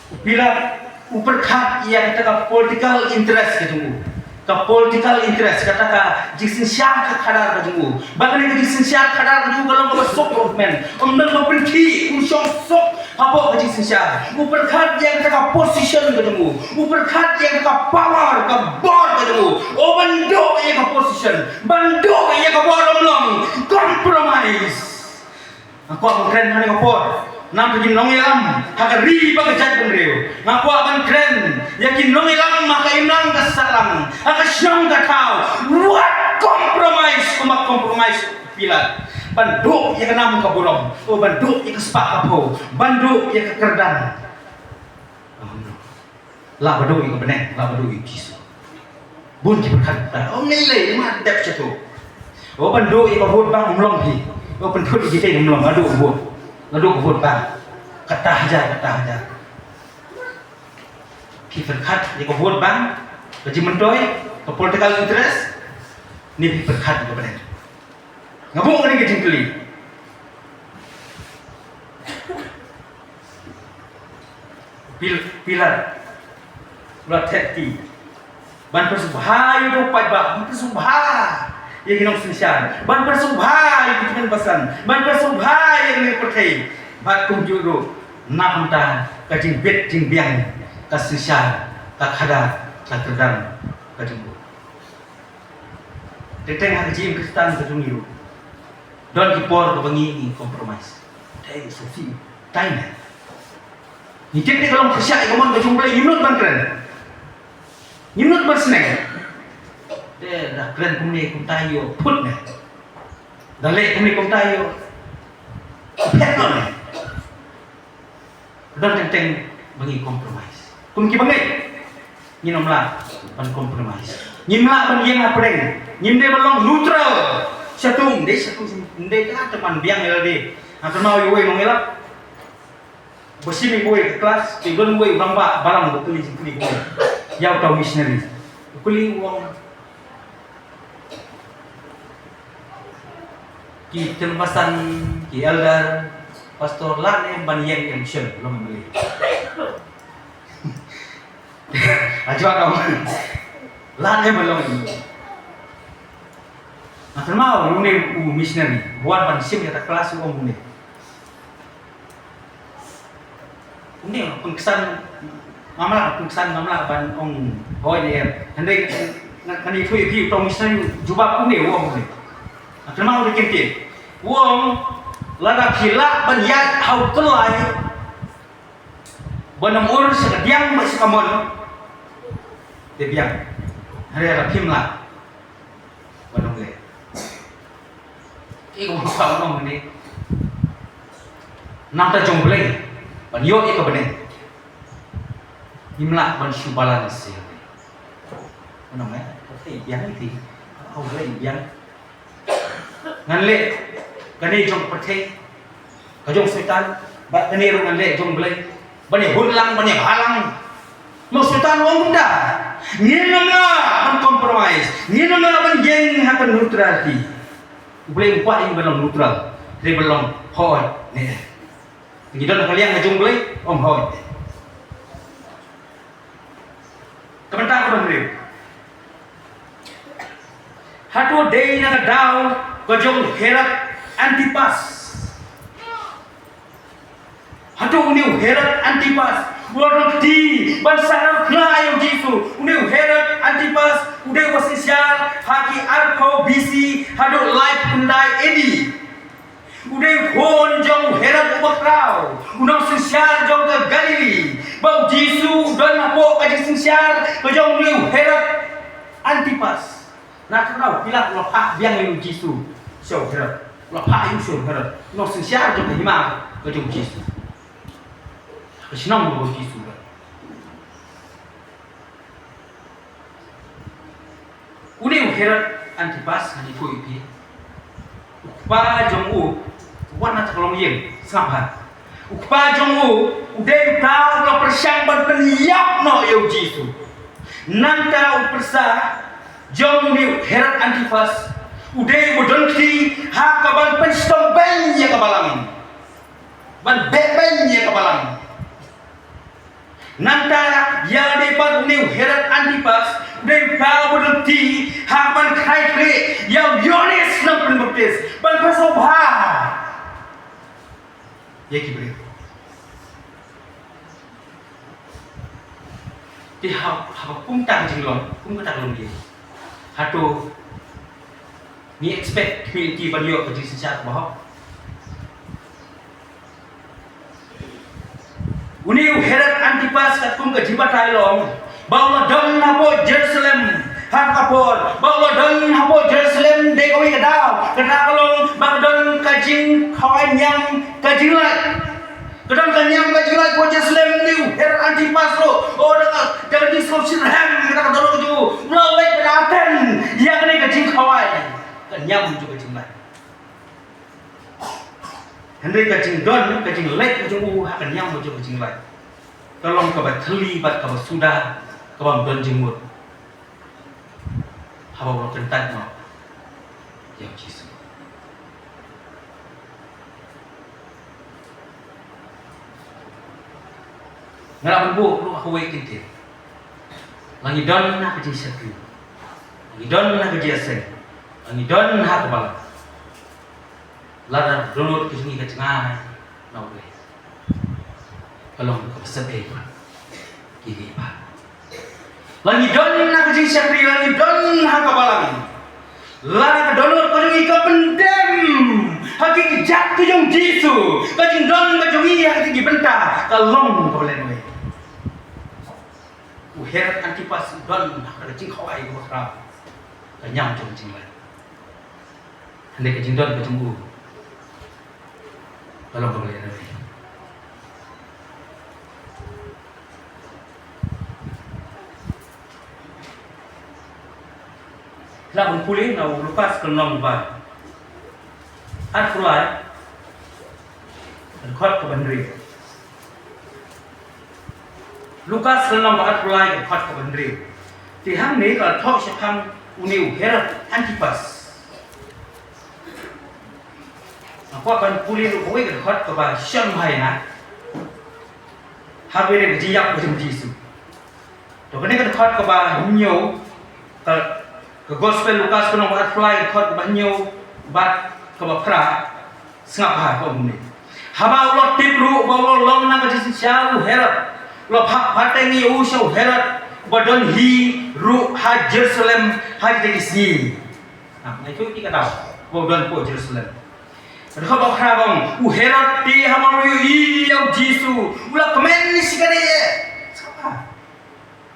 U Pilat u pyrkhat ïa kata ka political interest ka jong u. Ka political interest, kata ka jingsynshar ka khadar ka jong u. Ba kane ka jingsynshar khadar ka jong u ka long kaba suk ruh, men. Ym don ba pynthik, u shong suk hapoh ka jingsynshar. U pyrkhat ïa kata ka position ka jong u. U pyrkhat ïa kata ka power, ka bor ka jong u. U ban duh ïa ka position, ban duh ïa ka bor, ym long compromise. Nga kwah ban kren ha kane ka por na ka bynta ki nongïalam ha ka ri bad ka jaitbynriew. Nga kwah ban kren ïa ki nongïalam ha ka imlang ka sahlang, ha ka shnong ka thaw. Wat compromise kumba compromise u Pilat ban duh ïa ka nam ka burom, o ban duh ïa ka spah ka phew, ban duh ïa ka kyrdan. Lah ba duh ïa ka bneng, lah ba duh ïa u Jisu. Bun ki pyrkhat, ym lei lei, ma dep shato. O ban duh ïa ka vote bank ym long hi. O pynthut ïa kita ym long, la duh ka vote. La duh ka vote bank. Kata hajar, kata hajar. Ki pyrkhat ïa ka vote bank, ka jingmyntoi, ka political interest, ne ki pyrkhat ïa ka bneng. Nga buh kane ka jingkylli. Pil-, Pilat u la theh kti ban pynsngewbha ïa u paidbah, ban pynsngewbha ïa ki nongsynshar, ban pynsngewbha ïa ki tymmen basan, ban pynsngewbha ïa ki pyrthei. Bad kumjuh ruh na ka bynta ka jingbit jingbiang, ka synshar, ka khadar, ka kyrdan ka jong u. Teng teng ha ka jingim Khristan ka jong ngi ruh, Don ki por kaba ngi, ngi compromise. Dei, so fi, time. Ngi tip te ka long pyrshah ïa ka mon ka jong U Blei, ngim nud ban kren. Ngim nud ban sneng. Te da kren kumne kumta ïoh put ne. Da leh kumne kumta ïoh phet noh ne. Don teng teng ba ngi compromise. Kum ki bangeit, ngin ym lah ban compromise. Ngim lah ban ïeng ha pdeng. Ngim dei ban long neutral. Shatung, dei shatung, dei ka te ban biang ïa lade. Ha kynmaw ïa uwei u nongïalam ba shim ïa uwei ka klas, te don uwei u rangbah balang ba kylli jingkylli, ïa uta u missionary. U kylli u ong, ki tymbasan, ki elder, pastor, lah ne em ban ïeng ïa ka mission long M L A? Ajua ka ong, lah ne em ban long M L A? Nga kynmaw ïa une u missionary, u wan ban shim ïa ka klas, u ong une. Une, pynksan, ngam lah, pynksan, ngam lah ban ong hooid ne em. Hynrei ngan, ngan ïathuh ïa phi, uta u missionary u jubab kumne, u ong kumne. Nga kynmaw da kyntien. U ong, lada phi lah ban ïaid ha u tyllai ban ym ur sha ka diang bad sha ka mon, te biang. Hynrei lada phim lah, ban ong leh. Ïa ka bynta ban ong ne, na ka bynta jong U Blei, ban ïoh ïa ka bneng, ngim lah ban shu balance ïa U Blei. Ban ong, eh, pyrthei biang ïa phi, ha U Blei biang. Ngan leh kane jong pyrthei, ka jong Soitan, bad kane ruh ngan leh jong Blei. Ban ïa hun lang, ban ïa bha lang. Ma u Soitan u ong kumta. Ngin ym lah ban compromise. Ngin ym lah ban ïeng ha ka neutrality. U Blei um kwah ïa ngi ban long neutral. Hynrei ban long hooid ne em. Ngi don ha ka liang ka jong U Blei, ong hooid ne em. Ka bynta kaba hynriew. Hato dei na ka daw ka jong u Herod Antipas? Hato une u Herod Antipas u la don kti ban sah rkhie ïa u Jisu? Une u Herod Antipas u dei uba synshar ha ki arphew B C haduh laiphew khyndai A D. U dei u khun jong u Herod uba khraw, u nongsynshar jong ka Galili. Ba u Jisu u don hapoh ka jingsynshar ka jong une u Herod Antipas. Na ka daw Pilat u la phah biang ïa u Jisu sha u Herod. U la phah ïa u sha u Herod, u nongsynshar jong ka hima ka jong u Jisu. Ka shnong ba u Jisu u don. Une u Herod Antipas, ngan ïathuh ïa phi, u kpa jong u u wan na ka longïing, sngap bha. U kpa jong u u dei uta u la pyrshang ban pynïap noh ïa u Jisu. Nangta u pyrsa jong une u Herod Antipas u dei uba don kti ha ka ban pynshitom beiñ ïa ka balang, ban beh beiñ ïa ka balang. Nangta ïa u dei pat une u Herod Antipas u dei uta uba don kti ha ban khreh ïa u Ïoannis Nongpynbaptis ban pynsngewbha ïa ki briew. Te ha, haba kumta ka jinglong, kum kata ka longïing, hato ngi expect khmih lynti ban ïoh ka jingsynshar kaba hok? Une u Herod Antipas katkum ka jingbatai long ba u la don hapoh Jerusalem ha ka por. Ba u la don hapoh Jerusalem dei kawei ka daw, kata ka long ba ka don ka jingkhawai niam ka jinglait. Ka don ka niam ka jinglait hapoh Jerusalem. Une u Herod Antipas ruh, oh, da ka, da ka jingsngewsih rhem, da ka dohnud ka jong u, u la leit ban attend ïa kane ka jingkhawai, ka niam jong ka jinglait. Hynrei ka jingdon ka jinglait ka jong u ha ka niam ka jong ka jinglait ka long kaba thylli bad kaba suda, kaba ym don jingmut haba u la kyntait noh ïa u Jisu. Nga la ban buh ruh ha kawei ka kyntien. La ngi don ha ka jingshakri, la ngi don ha ka jingïaseng, la ngi don ha ka balang, lada dohnud ka jong ngi ka jngai na U Blei, ka long kaba sep ei pat. Ki dei pat, la ngi don ha ka jingshakri, la ngi don ha ka balang, lada ka dohnud ka jong ngi ka pyndem Ha ki kjat ka jong Jisu, ka jingdon ka jong ngi ha kata ki bynta ka long kaba lehnohei. U Herod Antipas u don ha ka jingkhawai kaba khraw, ka niam jong ka jinglait. Hynrei ka jingdon ka jong u ka long kaba lehnohei. Lah ban pule na u Lukas ka lynnong ba arphew lai, ka dkhot kaba hynriew. Lukas ka lynnong ba arphew lai, ka dkhot kaba hynriew. Te hangne ka la thoh shaphang une u Herod Antipas. Nga kwah ban pule ruh kawei ka dkhot kaba shon bha ïa nga ha kawei ka jingïap ka jong u Jisu. To kane ka dkhot kaba hynñiew, ka, ka Gospel Lukas ka lynnong ba arphew lai, ka dkhot kaba hynñiew bad kaba phra. Sngap bha, ka ong kumne: Haba u la tip ruh ba u la long na ka jingsynshar u Herod, u la phah pateng ïa u sha u Herod uba don hi ruh ha Jerusalem ha kita ki sngi. Ha, nga ïathuh ïa phi ka daw ba u don hapoh Jerusalem. Ka dkhot ba phra ka ong: U Herod te haba u la ïohi ïa u Jisu, u la kmen shikatdei. Sngap bha.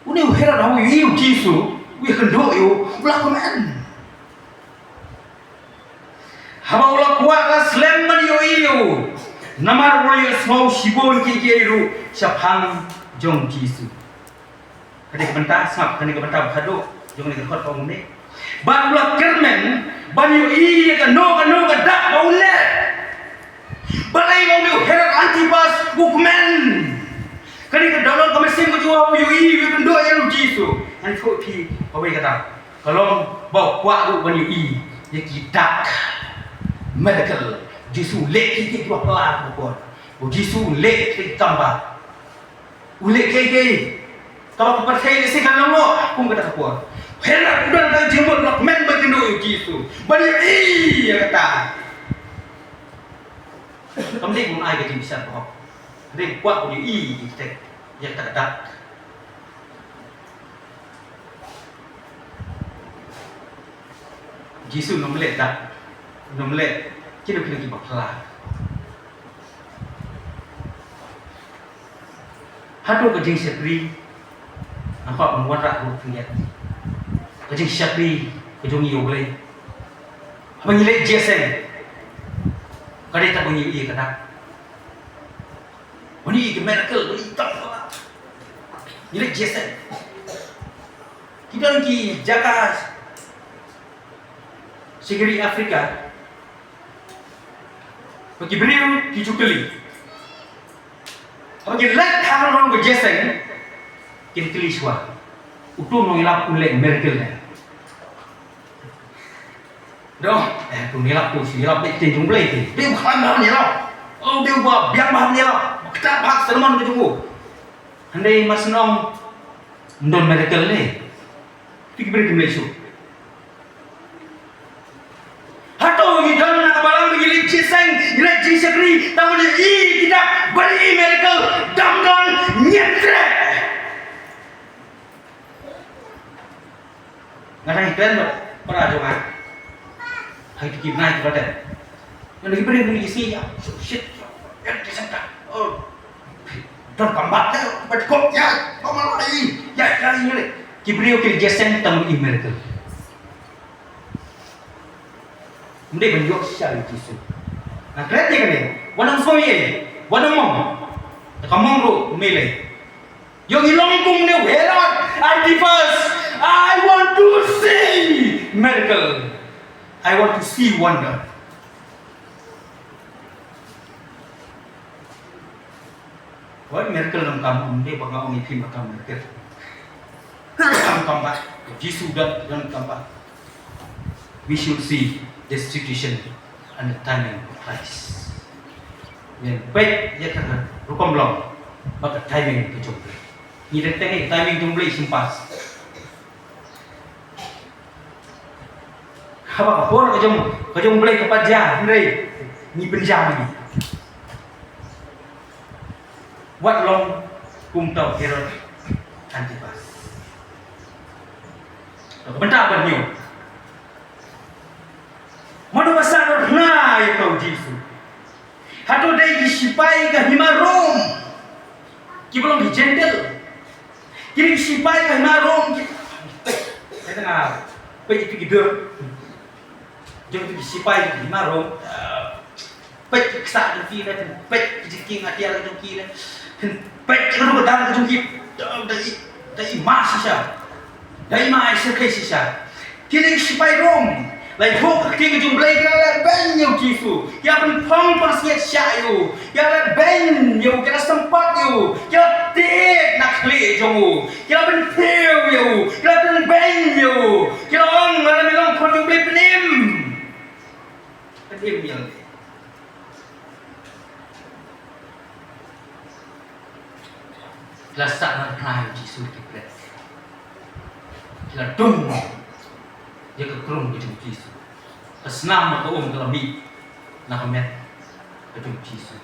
Une u Herod haba u ïohi ïa u Jisu, u ïakynduh ïa u, u la kmen. Haba u la kwah, la slem ban ïohi ïa u, namar u la ïohsngew shibun kiei kiei ruh shaphang jong u Jisu. Kane ka bynta, sngap, kane ka bynta ba khadduh jong kane ka dkhot ka ong kumne: Bad u la kyrmen ban ïohi ïa kano kano ka dak ba un leh. Balei ba une u Herod Antipas u kmen? Kane ka dohnud ka mynsiem ka jong u haba u ïohi, u ïakynduh ïa u Jisu. Ngan ïathuh ïa phi kawei ka daw. Ka long ba u kwah ruh ban ïohi ïa ki dak, miracle. U Jisu u leh kiei kiei kiba phylla ha kata ka por. U Jisu u leh kiei kiei kiba, u leh kiei kiei kaba ka pyrthei lehse kan long noh kum kata ka por. Herod u don ka jingmut, u la kmen ban ïakynduh ïa u Jisu, ban ïohi ïa kata. Kam dei ban ai ka jingbishar bahok. Dei kwah ban ïohi ïa kata, ïa kata ka dak. Jisu um leh dak, um leh kino kino kiba phylla. Hato ka jingshakri, namar ban wanrah ruh pynïaid ka jingshakri ka jong ngi ïa U Blei? Haba ngi leit jingïaseng, ka dei tang ban ngi ïohi ïa ka dak, ban ngi ïohi ïa ka miracle, ban ngi ïohi ïa ka, ngi leit jingïaseng. Ki don ki jaka sha ki ri Africa ba ki briew ki ju kylli. Haba ki leit ha ka long ka jingïaseng, kin kylli shuwa, uto u nongïalap u leh miracle ne? Doh, eh, uto u nongïalap, uto u nongïalap, dei ktien jong U Blei te. Dei uba khlaiñ bha ban ïalap. Oh, dei uba biang bha ban ïalap. Uba ktah bha ka sermon ka jong u. Hynrei mar shen ong, ym don miracle ne? Te ki briew kim leit shuh. Hato ngi don na ka balang ba ngi leit jingïaseng, ngi leit jingshakri, tang ban ïohi ïa ki dak, ban ïohi ïa ki miracle? Dang don, ngi treh. Nga dang ïakren bad para jong nga ha kito ki bnai kiba dep. Ngan ïa ki briew ngi ïa sngi ïa, shit, ïa ki center. Oh, don combat te, bad kop ïa, ba ma la ïa, ïa, ïa, ïa. Ki briew ki leit jingïaseng tang ban ïohi miracle. Ym dei ban ïoh shisha ïa u Jisu. Nga klet ïa kane, wat nym sngew ïa, wat nym mong. Te ka mong ruh ym lei. Ïoh ngi long kum une u Herod Antipas. I want to see miracle. I want to see wonder. Wat miracle donkam, ym dei ba nga ong ïa phi ba kam miracle. Donkam bha, Jisu don, donkam bha. We should see the situation and the timing of Christ. Ngin peit ïa ka rukom long bad ka timing ka jong U Blei. Ngi dang teng ïa ka timing jong U Blei shim pass. Haba ka por ka jong, ka jong U Blei ka pat jia, hynrei ngi pynjia ngi. Wat long kum uta u Herod Antipas. Ka bynta ba hynñiew. Mano ba sah dur hna Ïa u Jisu. Hato dei ki sipai ka hima Rom kiba long ki Jentil? Kine ki sipai ka hima Rom ki, peit, peit ïa ki dur jong ki sipai ka hima Rom. Peit ki ksah jong ki, peit ki jingkieng atiar jong ki, peit ki ruh ka dang jong ki. Da i, da i ma shisha. Da i ma i shisha. Kine ki sipai Rom, la ïathuh ka ktien ka jong U Blei, ki la leh beiñ ïa u Jisu, ki la pynphong pansngiat shah ïa u, ki la leh beiñ ïa u, ki la sympat ïa u, ki la tied na khlieh jong u, ki la pynthiew ïa u, ki la pynbeiñ ïa u, ki la ong, lada me long khun jong U Blei, pynim. Pynim ïa u. Ki la sah narphna ïa u Jisu ki bret. Ki la dung ïa ka krung ka jong u Jisu. Ka snam bad ka um ka la mih na ka met ka jong u Jisu.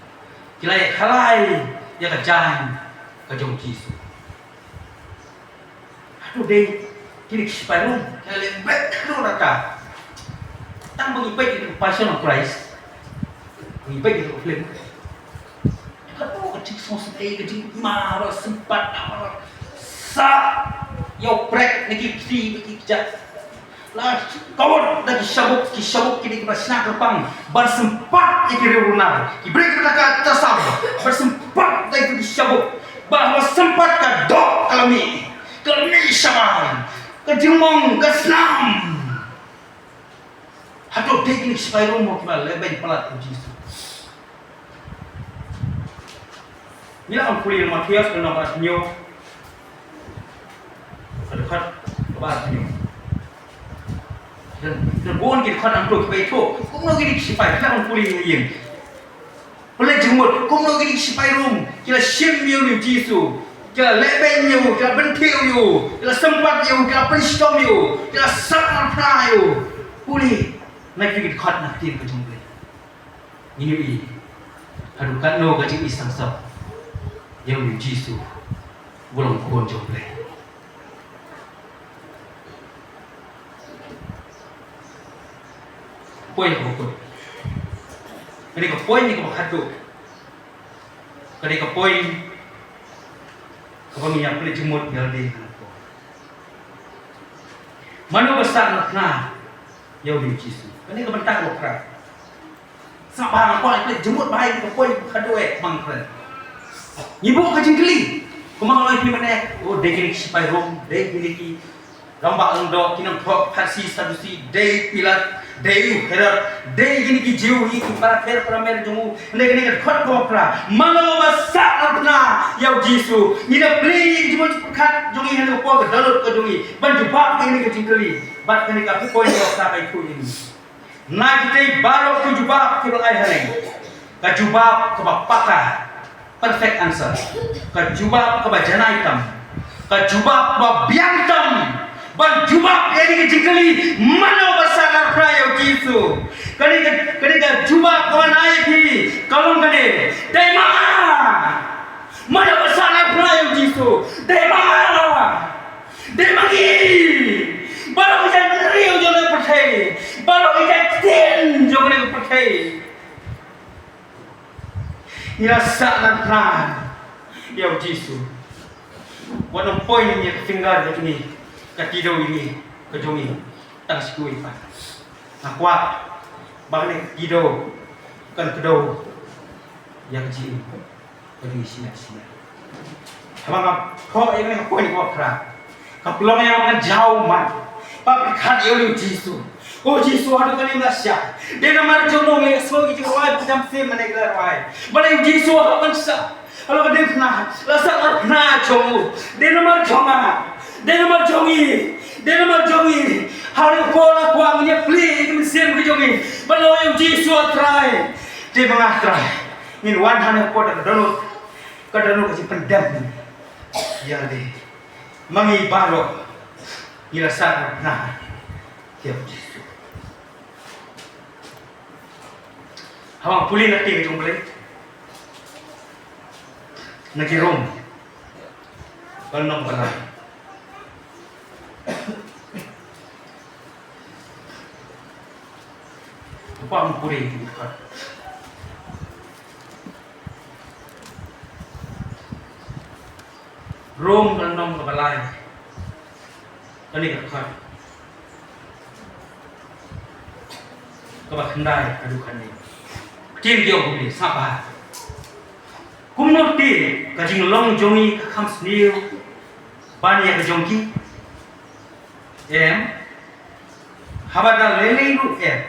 Ki la ïakhalai ïa ka jaiñ ka jong u Jisu. Hato dei kine ki sipai Rom ki la leh beit haduh katta? Tang ba ngi peit ïa ka Passion of Christ, ngi peit ïa ka film, haduh ka jingsngewsih, ka jingma ba sympat, ba sah ïa u bret na ki kti ba ki kjat. La kawot da ki shabuk, ki shabuk kine kiba shna kyrpang ban sympat ïa ki riew runar, ki bret kiba taka tasam, ban sympat da ki shabuk. Ba haba sympat ka doh ka la mih, ka la mih shabar, ka jingmong ka snam. Hato dei kine ki sipai Rom kiba leh beiñ palat ïa u Jisu? Ngi la ong pule na Mathaios ka lynnong ba hynñiew, ka dkhot kaba hynñiew. Don, don bun ki dkhot hangto kiba ïathuh kumno kine ki sipai, ngi la ong pule ïa ïing. Pynleit jingmut, kumno kine ki sipai Rom ki la shim ïa u Jisu, ki la leh beiñ ïa u, ki la pynthiew ïa u, ki la sympat ïa u, ki la pynshitom ïa u, ki la sah narphna ïa u. Pule na ki dkhot na ktien ka jong U Blei, ngin ïohi haduh katno ka jingisangsaw ïa u Jisu, ba long Khun jong U Blei. Point kaba kut. Kane ka point kaba khatduh, kane ka point kaba ngin ïa pynleit jingmut ïa lade. Mano ba sah narphna ïa u Jisu? Kane ka bynta kaba phra. Sa ba nga kwah pynleit jingmut ba ha ka point kaba khatduh eh, ba nga kren. Ngi buh ka jingkylli. Kumba nga la ong ïa phi mynne, oh, dei kine ki sipai Rom, dei kine ki rangbah lyngdoh, ki nongthoh Pharisi, Sadusi, dei Pilat, dei u Herod, dei kine ki Jiw, ki para pher para mer jong u. Hynrei kane ka dkhot kaba phra, mano ba sah narphna ïa u Jisu? Ngi da plie ïa ka jingmut jingpyrkhat jong ngi ha kane ka por ka dohnud ka jong ngi ban jubab ïa kane ka jingkylli. Bad kane ka point kaba phra ka ïathuh ïa ngi. Na kitei baroh ki jubab kiba la ai hangne, ka jubab kaba paka, perfect answer, ka jubab kaba janai tam, ka jubab kaba biang tam ban jubab ïa kane ka jingkylli, mano ba sah narphna ïa u Jisu? Kane ka, kane ka jubab kaba nai ïa phi ka long kane: dei ma nga. Mano ba sah narphna ïa u Jisu? Dei ma nga. Dei ma ngi. Baroh ki jaitbynriew jong kane ka pyrthei, baroh ki jait ktien jong kane ka pyrthei, ngi la sah narphna ïa u Jisu. Wat nym point ïa ka finger ka jong ngi, ka kdew jong ngi, ka jong ngi, tang shi kawei pat. Nga kwah ba kane ka kdew kan kdew ïa ka jingim ka jong ngi shimet shimet. Haba nga thoh ïa kane ka point kaba phra, ka pynlong ïa nga ban jaw mat, ba pyrkhat ïa u Jisu. O Jisu, haduh kane nga la shah. Dei namar jong no ngi sngew ki jingrwai ba jam sim, mane ki la rwai. Balei u Jisu hap ban shah? Halor ka diengphna la sah narphna jong u. Dei namar jong nga, dei namar jong ngi, dei namar jong ngi. Ha kane ka por nga kwah ngin ïa plie ïa ka mynsiem ka jong ngi ban ong ïa u Jisu, A Trai. Dei ma nga Trai. Ngin wan ha kane ka por da ka dohnud, ka dohnud ka jingpyndem ïa lade. Ma ngi baroh ngi la sah narphna ïa u Jisu. Haba nga pule na ka ktien ka jong U Blei, na ki Rom, ka lynnong ba lai. Pam puri ki dkhot. Rom ka lynnong kaba lai. Kane ka dkhot kaba khyndai haduh kane. Ktien ki ong kumne, sngap bha. Kumno te ka jinglong jong ngi ka kham sniew ban ïa ka jong ki? Em. Haba da lei lei ruh em.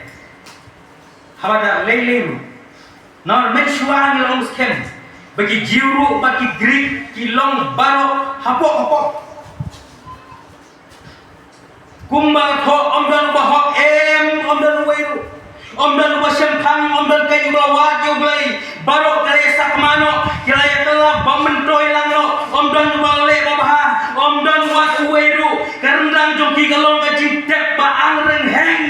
Haba da lei lei ruh. Namar mynshuwa ngi la ong skhem ba ki Jiw ruh bad ki Grik ki long baroh hapoh hapoh. Kumba ka thoh, ym don uba hok em, ym don uwei ruh. Ym don uba shemphang, ym don keiñ uba la wad ïa U Blei. Baroh ki la ïa sakma noh, ki la ïa kylla ba myntoi lang noh. Ym don uba leh ba bha, ym don wat uwei ruh. Ka ryndang jong ki ka long ka jingtep ba ang ryngheng.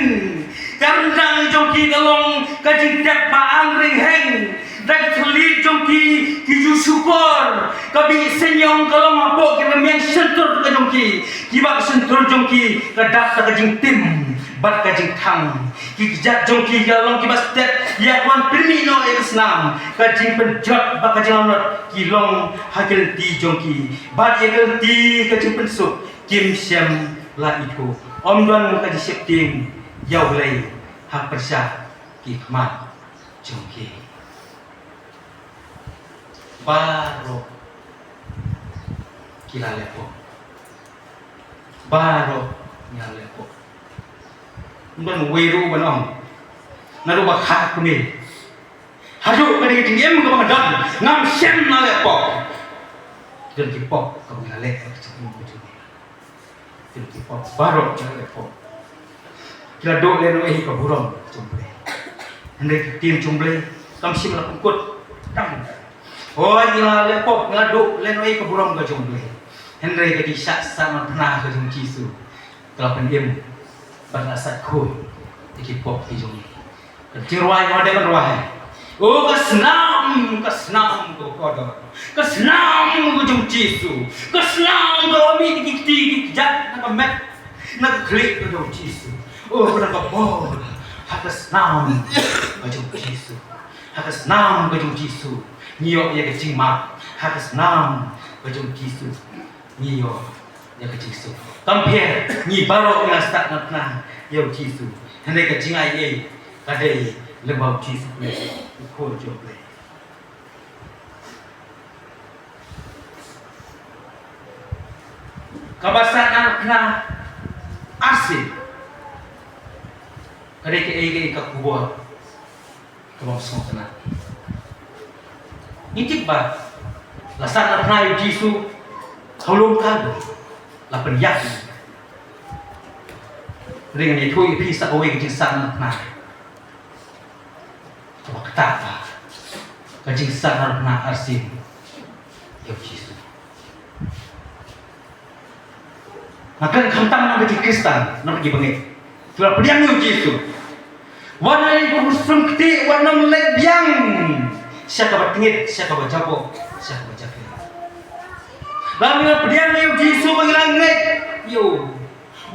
Ka ryndang jong ki ka long ka jingtep ba ang ryngheng. Da ki thylliej jong ki, ki ju shukor. Ka bih seiñiong ka long hapoh ki rmiang shyntur ka jong ki. Kiba ka shyntur jong ki ka dap da ka jingtim bad ka jingthang. Ki kjat jong ki ka long kiba stet ïa ka ban pynmih noh ïa ka snam. Ka jingpynjot bad ka jinglanot ki long ha ki lynti jong ki. Bad ïa ka lynti ka jingpynsuk kim shym la ithuh. Ym don ka jingsheptieng ïa U Blei ha pyrshah ki khmat jong ki. Baroh ki la leh pop. Baroh ki la leh pop. Ym don uwei ruh ban ong, naduh ba kha kumne haduh kane ka jingim kaba nga don, ngam shym la leh pop. Don ki pop kaba ngi la leh ha ka jingim ka jong ngi. Ki pop baroh ki la leh pop. Ki la duh lehnohei ka burom jong U Blei. Hynrei ka ktien jong U Blei kam shym la pynkut tang. Hooid, ngi la leh pop, ngi la duh lehnohei ka burom ka jong U Blei. Hynrei ka jingshah sahnarphna ka jong U Jisu ka la pynim bad la sait khuid ïa ki pop ki jong ngi. Ka jingrwai ka dei ban rwai. O ka snam, ka snam ka kordor, ka snam ka jong U Jisu, ka snam ka la mih ki kti ki kjat na ka met na ka khlieh ka jong U Jisu. O ka dang ka bor ha ka snam ka jong U Jisu. Ha ka snam ka jong U Jisu ngi ïoh ïa ka jingmap. Ha ka snam ka jong U Jisu ngi ïoh ïa ka jingsuk. Kam pher, ngi baroh ngi la sahnarphna ïa U Jisu. Hynrei ka jingaiei ka dei lyngba U Jisu Khrist, U Khun jong U Blei. Kaba sahnarphna arsien ka dei kaei kaei ka khubor kaba ym sngewtynnat. Ngi tip ba la sahnarphna ïa U Jisu ha u lum Kalbari, la pynïap. Hynrei ngan ïathuh ïa phi sa kawei ka jingsahnarphna kaba ktah bha, ka jingsahnarphna arsien ïa U Jisu. Nga kren khamtam na ki Khristan, na ki bangeit. Ki la pdiang ïa U Jisu. Wat la ïa ka husum kti, wat nym leit biang sha kaba tngit, sha kaba jaboh, sha kaba japher. Lada ngi la pdiang ïa U Jisu ba ngi la ngeit ïa u.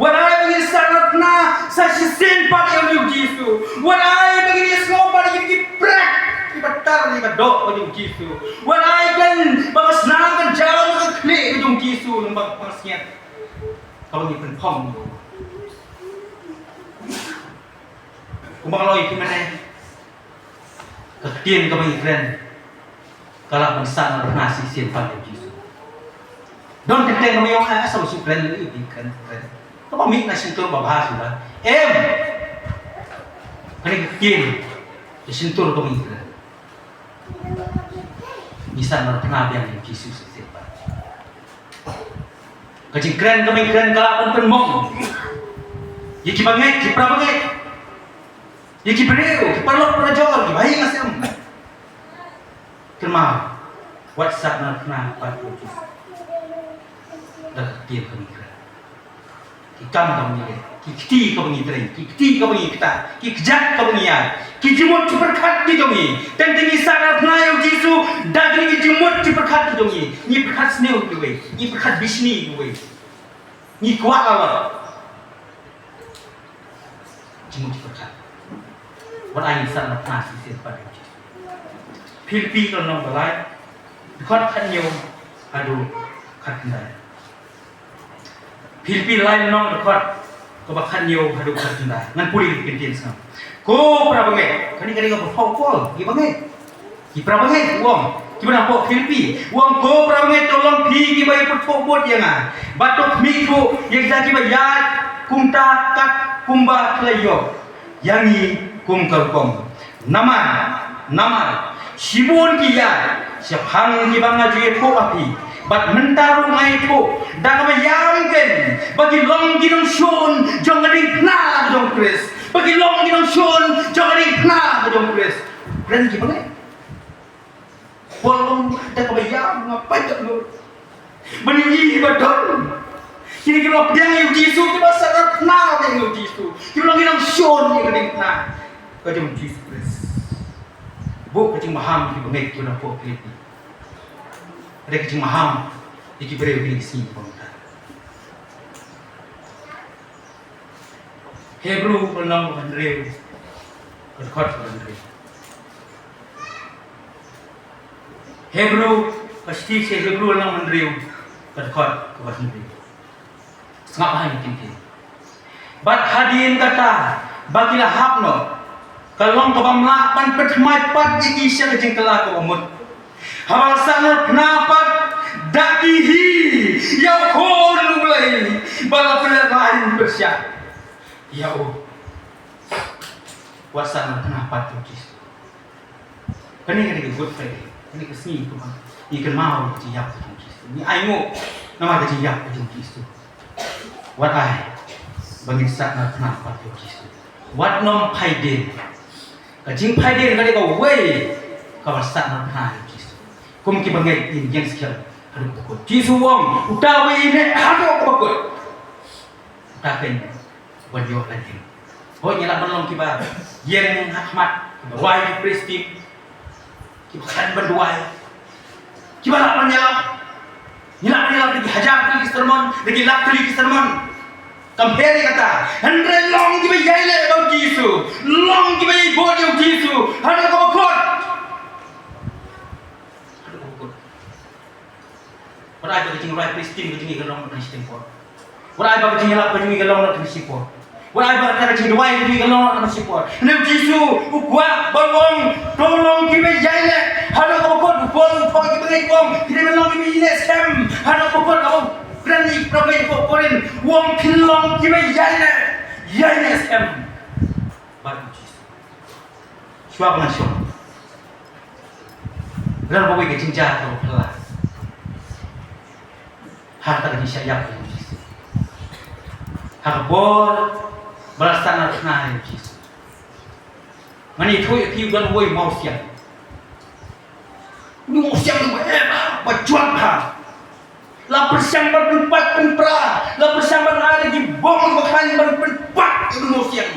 Wat la ai ba ngin sahnarphna sa shisien pat ïa U Jisu. Wat la ai ba ngin ïasngew pat ïa ki prek kiba tar ïa ka doh ka jong U Jisu. Wat la ai kan ba ka snam kan jaw na ka khlieh ka jong U Jisu lyngba ka pansngiat kaba ngi pynphong. Kumba nga la ong ïa phi mynne, ka ktien kaba ngi kren ka lah ban sahnarphna shisien pat ïa U Jisu. Don kyntien kaba ngi ong, ah, sa shu kren, ïa phi kren, kren. Kaba mih na shyntur ba bha suda. Em. Kane ka ktien ka shyntur kaba ngi kren. Ngi sahnarphna biang ïa U Jisu shisien pat. Ka jingkren kaba ngi kren ka lah ban pynmong ïa kiba ngeit, ki para bangeit, ïa ki briew, ki paralok parajor, kiba ïing la sem. Kynmaw, wat sahnarphna pat ïa U Jisu da ka ktien kaba ngi kren. Ki kam kaba ngi leh, ki kti kaba ngi trei, ki kti kaba ngi ktah, ki kjat kaba ngi ïaid, ki jingmut jingpyrkhat ki jong ngi. Teng teng ngi sahnarphna ïa U Jisu da kine ki jingmut jingpyrkhat ki jong ngi. Ngi pyrkhat sniew kiwei, ngi pyrkhat bishni kiwei. Ngi kwah la la jingmut jingpyrkhat. Wat ai ngin sah na phna shisien pat ïa u Jisu. Philippi ka lynnong ba lai, dkhot khathynñiew haduh khatkhyndai. Philippi lai lynnong, dkhot kaba khathynñiew haduh khatkhyndai. Ngan pule ïa ki kyntien sngap. Ko para bangeit, kane ka dei kaba pynpaw u Paul ïa ki bangeit. Ki para bangeit u ong, kiba na pdeng Philippi, u ong, ko para bangeit, to long phi kiba ïa pyrthuh bud ïa nga, bad to khmih thuh ïa kita kiba ïaid kumta kat kumba ki la ïoh ïa ngi kum ka rukom. Namar, namar shibun ki ïaid shaphang kiba nga ju ïathuh ha phi, bad mynta ruh nga ïathuh da kaba ïam kein, ba ki long ki nongshun jong ka diengphna jong u Khrist, ba ki long ki nongshun jong ka diengphna jong u Khrist. Kren ki bangeit. Paul u ong da kaba ïam nga pait lut ban ïohi ba don kine kiba la pdiang ïa u Jisu, kiba sah na phna ïa u Jisu, kiba long ki nongshun ïa ka diengphna ka jong u Jisu Khrist. Buh ka jingmaham ïa ki bangeit kiba na pdeng Philippi. Ka dei ka jingmaham ïa ki briew kine ki sngi kiba mynta. Hebru ka lynnong ba hynriew, ka dkhot ba hynriew. Hebru, ka shithi sha Hebru lynnong hynriew, ka dkhot ba hynriew. Sngap bha ïa kine ki. Bad hadien kata ba ki la hap noh, ka long kaba ym lah ban pynthymmai pat ïa ki sha ka jingkylla kaba mut. Haba la sahnarphna pat da ki hi ïa u Khun u Blei ba la pynlehrain pyrshah ïa u. Wat sahnarphna pat ïa u Jisu. Kane ka dei ka Good Friday. Kane ka sngi kaba ngi kynmaw ïa ka jingïap ka jong u Jisu. Ngi ainguh namar ka jingïap ka jong u Jisu. Wat ai ba ngin sahnarphna pat ïa u Jisu. Wat nym phaidien. Ka jingphaidien ka dei kawei, kaba sahnarphna ïa u Jisu. Kum ki bangeit ngin ïeng skhem haduh kaba kut. Jisu u ong, uta uwei un ïeng haduh kaba kut, uta keiñ ban ïoh lynti. Hooid, ngi lah ban long kiba ïeng ha khmat, kiba duwai, ki praise team, kiba khlaiñ ban duwai, kiba lah ban ïalap. Ngi lah ban ïalap da ki hajar tylli ki sermon, da ki lak tylli ki sermon. Kam pher ïa kata. Hynrei long kiba ïaileh bad u Jisu, long kiba ïaibud ïa u Jisu haduh kaba kut. Haduh kaba kut. Wat ai ba ka jingduwai praise team ka jong ngi ka long na ka shiteng por. Wat ai ba ka jingïalap ka jong ngi ka long na ka shiteng por. Wat ai ba ka jingduwai ka jong ngi ka long na ka shiteng por. Hynrei u Jisu u kwah ban ong, to long kiba ïaileh haduh kaba kut. U Paul u thoh ïa ki bangeit u ong, phi dei ban long kiba ïaineh skhem haduh kaba kut. Ong, kren ïa ki para bangeit ha Korinth, u ong phin long kiba ïaineh, ïaineh skhem bad u Jisu. Shuwa ba ngan shong, lada kawei ka jingjia kaba phylla ha kata ka jingshah ïap ka jong u Jisu, ha ka por ba la sahnarphna ïa u Jisu, ngan ïathuh ïa phi, u don uwei u mawsiang. Une u mawsiang u ba eh ba jwat bha. La pyrshang ban pynpait pynpra, la pyrshang ban ai da ki bom ba khlaiñ ban pynpait ïa une u mawsiang.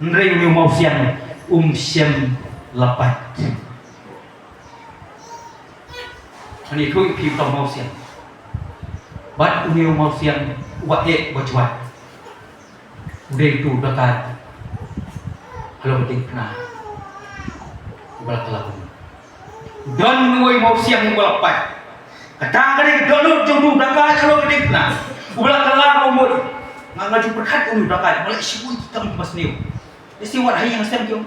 Hynrei une u mawsiang um shym la pait. Ngan ïathuh ïa phi uta u mawsiang. Bad une u mawsiang uba eh ba jwat, u dei utu u dakaid halor ka diengphna uba la kylla bun. Don uwei u mawsiang uba la pait. Kata ka dei ka dohnud jong utu u dakaid halor ka diengphna uba la kylla bun. Nga, nga ju pyrkhat ïa une u dakaid, uba la leh shibun ki kam kiba sniew. Lehse wat ha ïing ha sem ki ong,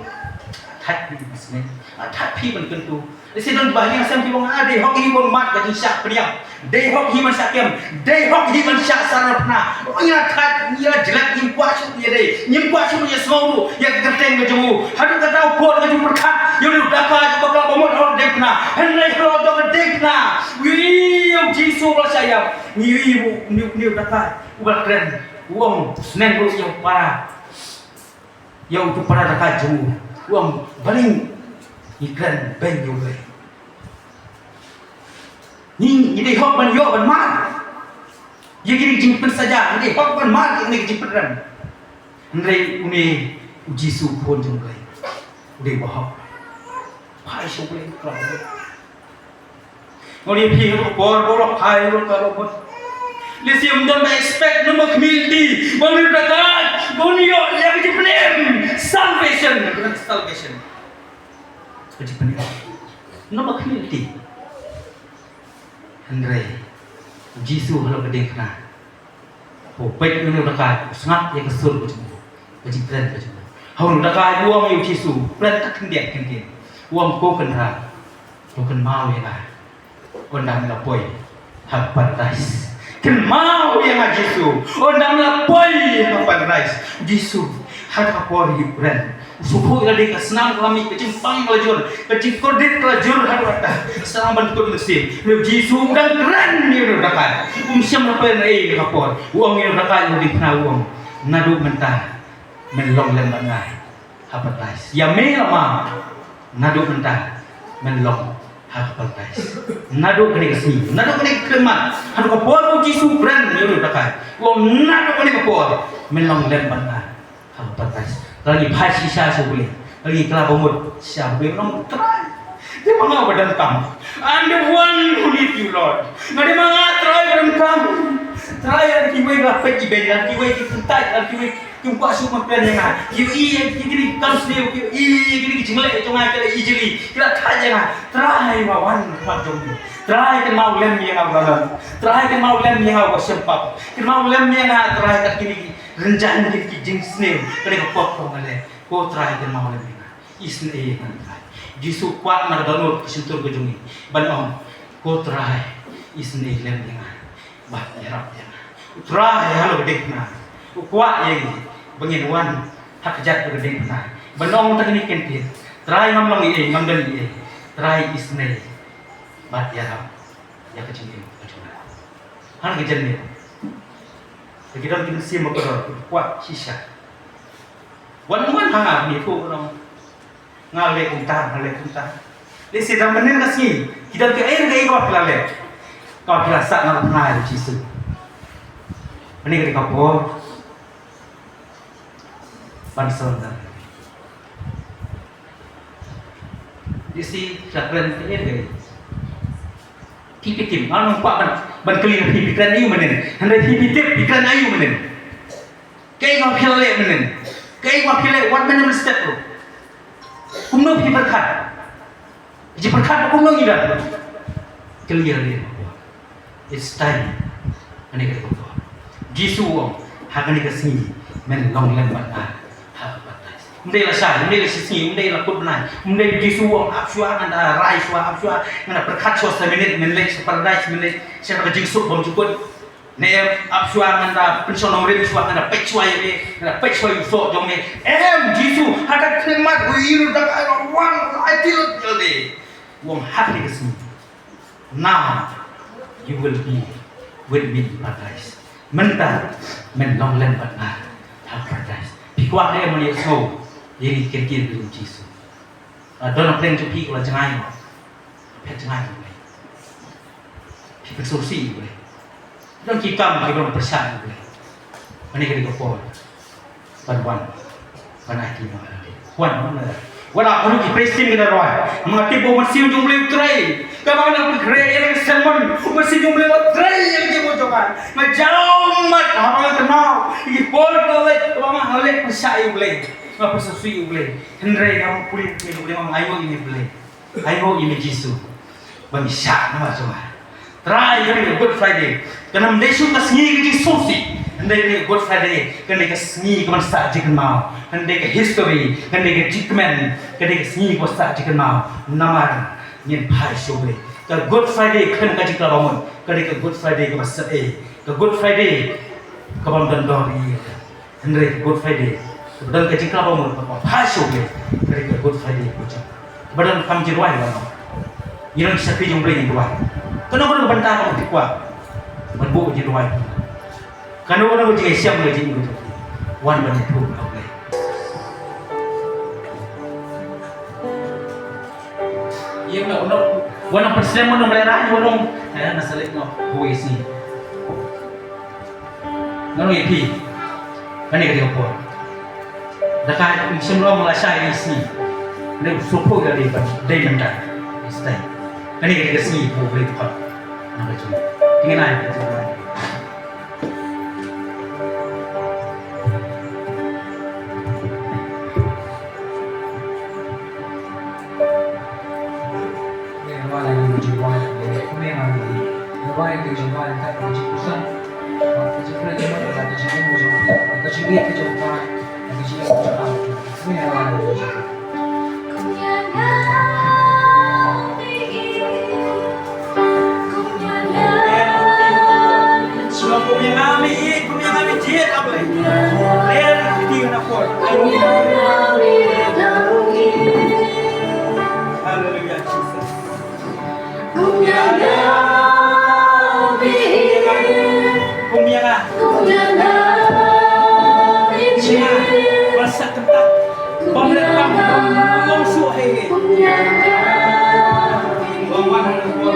thait phi ban sniew, thait phi ban kyntu. Lehse don kiba ha ïing ha sem ki ong, ah, dei hok hi ban mad ka jingshah pynïap, dei hok hi ban shah kem, dei hok hi ban shah sahnarphna. Ngi la thait, ngi la jlep, ngim kwah shuh ïa dei, ngim kwah shuh ïa sngew ruh ïa ka kyrteng ka jong u. Haduh katta u khun, nga ju pyrkhat ïa une u dakaid uba kylla bamut halor ka diengphna. Hynrei halor jong ka diengphna, u ïohi ïa u Jisu uba la shah ïap. Ngi ïohi ïa u, une u, une u dakaid uba la kren, u ong, u sneng ruh ïa u para, ïa utu u para dakaid jong u, u ong, balei ngi kren beiñ ïa U Blei? Ngi, ngi dei hok ban ïoh ban mad ïa kine ki jingpynsaja, ngi dei hok ban mad ïa kine ki jingpynrem. Hynrei une u Jisu, u Khun jong U Blei, u dei uba hok. Phai sha U Blei, u khlad. Nga ong ïa phi, ha ka por ba u la phai, u la phai, u la phai, lehse ym don ba expect, ym don ba khmih lynti ba une u dakaid, ba un ïoh ïa ka jingpynim. Salvation, salvation. Ka jingpynim. Namar kane lei. Hynrei u Jisu halor ka diengphna, u peit ïa une u dakai, u sngap ïa ka sur ka jong u, ka jingkren ka jong u. Ha une u dakai u ong ïa u Jisu, kren kat khyndiat khyndiat. U ong, ko Kynrad, to kynmaw ïa nga ynda me la poi ha paradais. Kynmaw ïa nga Jisu, ynda me la poi ha paradais. Jisu, ha kata ka por u kren, u sngewthuh ïa lade, ka snam ka la mih, ka jingpang ka la jur, ka jingkordit ka la jur haduh katta. Sdang ban kut mynsiem, u Jisu u dang kren ïa une u dakai. Um shym la poi ei ei ha ka por. U ong ïa une u dakai, u dang kren, u ong, naduh mynta men long lem bad nga ha paradais. Ïa me la ma, naduh mynta men long ha ka paradais. Naduh kane ka sngi, naduh kane ka khyllipmat, haduh ka por ba u Jisu u kren ïa une u dakai, u ong, naduh kane ka por men long lem bad nga ha ka paradais. Lada ngi phai shisha sha U Blei, lada ngi kylla ba mut sha U Blei, ngi ong, Trai, dei ma nga uba donkam. I'm the one who need you, Lord. Nga, dei ma nga, Trai, uba donkam. Trai, lada kiwei ki la peit ibeiñ, lada kiwei ki kyntait, lada kiwei kim kwah shuh ban kren ïa nga, ki ïohi ïa kine ki kam sniew, ki ïohi ïa kine ki jingleh jong nga, ki la ijli, ki la thait ïa nga. Trai, ma wan khmat jong me. Trai, kynmaw lem ïa nga uba don. Trai, kynmaw lem ïa nga uba sngewbha. Kynmaw lem ïa nga, Trai, kat kine ki rynjang, kine ki jingsniew, kane ka pop kaba nga leh. Ko Trai, kynmaw lem ïa nga. Isynei ïa nga, Trai. Jisu u kwah na ka dohnud ka shyntur ka jong ngi ban ong, ko Trai, isynei lem ïa nga bad ïarap ïa nga. U Trai halor ka diengphna u kwah ïa ngi ba ngin wan ha ka jait ka diengphna ban ong, tang kine ki kyntien, Trai, ngam long ei ei, ngam don ei ei. Trai, isynei bad ïarap ïa ka jingim ka jong nga. Ha ka jingim, ha ki don ki mynsiem ba kordor ki kwah shisha. Wan wan ha nga, ngi ïathuh, nong, nga leh kumta, nga leh kumta. Lehse tang mynnin ka sngi ki don kaei kaei kaba phi la leh, kaba phi la sah na ka bynta U Jisu. Mynnin ka dei ka por ban surrender. Lehse phi la kren kaei kaei. Phi, phi tip, nga ong, kwah ban, ban kylli na phi, phi kren aïu mynnin? Hynrei phi, phi tip phi kren aïu mynnin? Kaei kaba phi la leh mynnin? Kaei kaba phi leh, what mynnin step ruh? Kumno phi pyrkhat? Ka jingpyrkhat ba kumno ngi don? Kylli ïa lade. It's time. Kane ka dei ka por. Jisu u ong, ha kane ka sngi men long lem bad nga ha ka paradais. Ym dei lashai, ym dei lashisngi, ym dei la kut bnai, ym dei. Jisu u ong, ap shuwa, ngan da rai shuwa, ap shuwa, ngan da pyrkhat shuwa sa minit, men leit sha paradais, men leit sha ka jingsuk bymjukut. Ne em, ap shuwa, ngan da pynshong nongrim shuwa, ngan da peit shuwa ïa me, ngan da peit shuwa ïa u soh jong me. Em, Jisu, ha ka khyllipmat u ïa u da ka wan, ai til jong me. U ong, ha kane ka sngi, now you will be with me in paradise. Mynta men long lem bad nga ha paradise. Phi kwah ne em ban ïohsngew ïa kine ki kyntien jong u Jisu? Ah, don na pdeng jong phi uba la jngai, phi jngai ïa U Blei, phi pynsngewsih ïa U Blei. Don ki kam kiba pyrshah ïa U Blei. Kane ka dei ka por ban wan ban aiti noh ïa lade. Wan, wan, wan. Wat la haduh ki priest ki da rwai. Nga tip ba U Mynsiem jong U Blei u trei. Kaba nga nang pynkhreh ïa ka sermon, U Mynsiem jong U Blei u trei ïa ka jingmut jong nga. Nga jaw mat haba nga kynmaw ïa ki por ba nga leh, kaba nga leh pyrshah ïa U Blei, nga pynsngewsih ïa U Blei. Hynrei nga pule ïa U Blei, nga ïoh ïa U Blei. Ai ho ïa me Jisu ba me shah namar jong nga. Trai, kane ka Good Friday kan ym dei shuh ka sngi ka jingsngewsih. Hynrei kane ka Good Friday kan dei ka sngi kaban sah jingkynmaw, kan dei ka history, kan dei ka jingkmen, kan dei ka sngi kaban sah jingkynmaw. Namar ngin phai sha U Blei. Ka Good Friday khlem ka jingkylla ba mut ka dei ka Good Friday kaba sah ei. Ka Good Friday kaba ym don dor ïa ka. Hynrei ka Good Friday kaba don ka jingkylla ba mut, kaba phai sha U Blei, ka dei ka Good Friday kaba jong, kaba donkam jingrwai ba noh. Ngi don ki shakri jong U Blei, ngi rwai. Kano kano ka bynta kaba phi kwah ban buh ka jingrwai, kano kano ka jingïashem ka jingim ka jong phi, wan ban ïathuh ha U Blei. Ïa, wan ong, wan ong, pynslem, wan ong, Blei, wan ong, eh, nga sa leit noh kawei ka sngi. Nga ong ïa phi, kane ka dei ka por. Da ka ym shym long lashai ïa ka sngi. Kane u sngewthuh ïa ka dei, dei mynta. Stay. Kane ka dei ka sngi ba U Blei u khot na ka jong ngi. Te ngin ai ka jingkhublei. Hallelujah, Jesus. Kum ïa nga. Kum ïa nga. Ba sa kynta. Ba mlien bam. Kum shu hei hei. Ba wan ha ka por.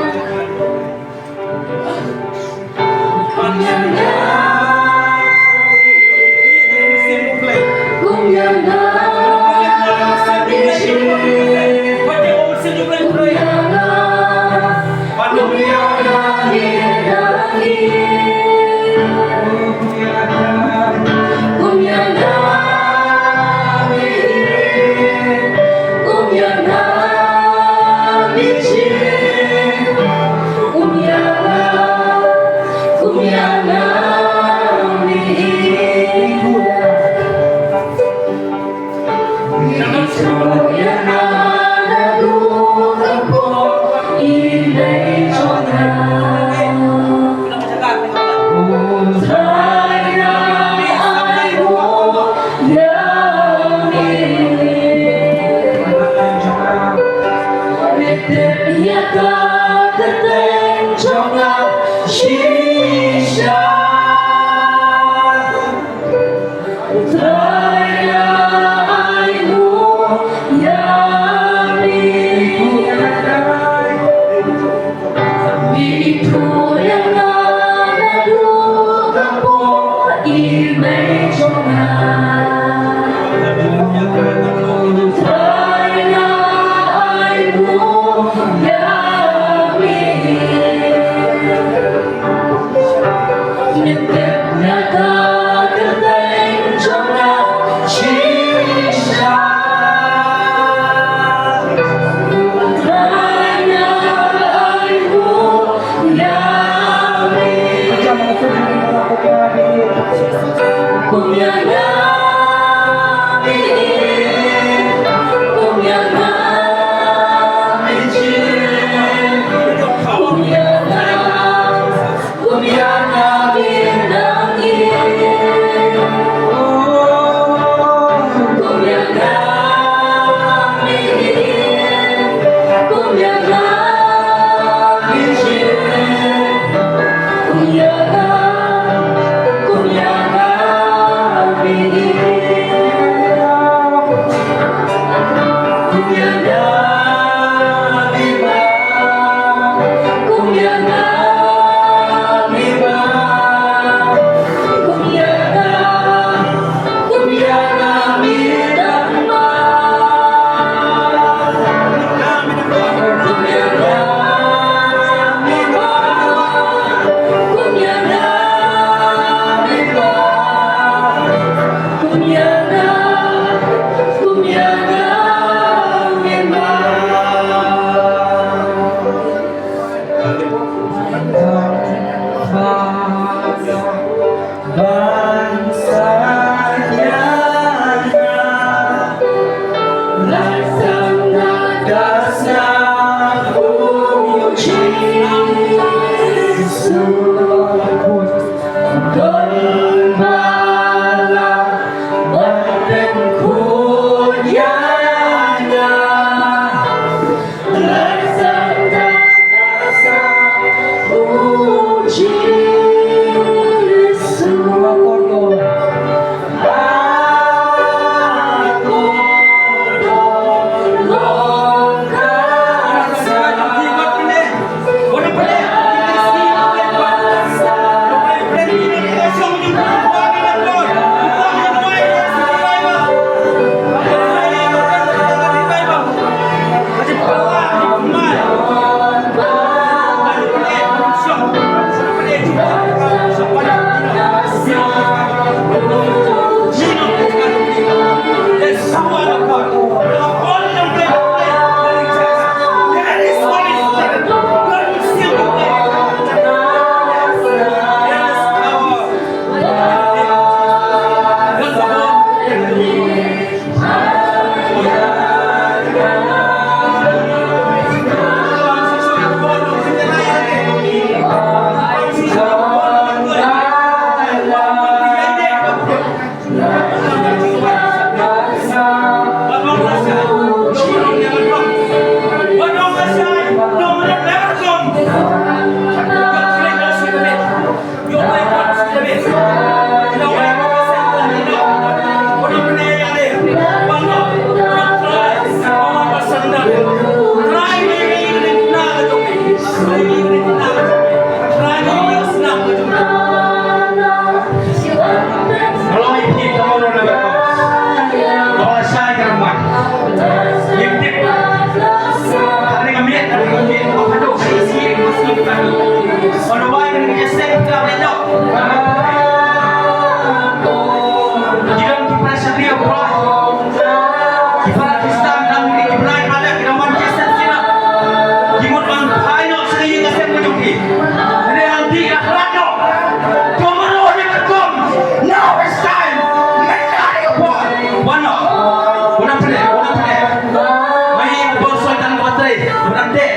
Tang te,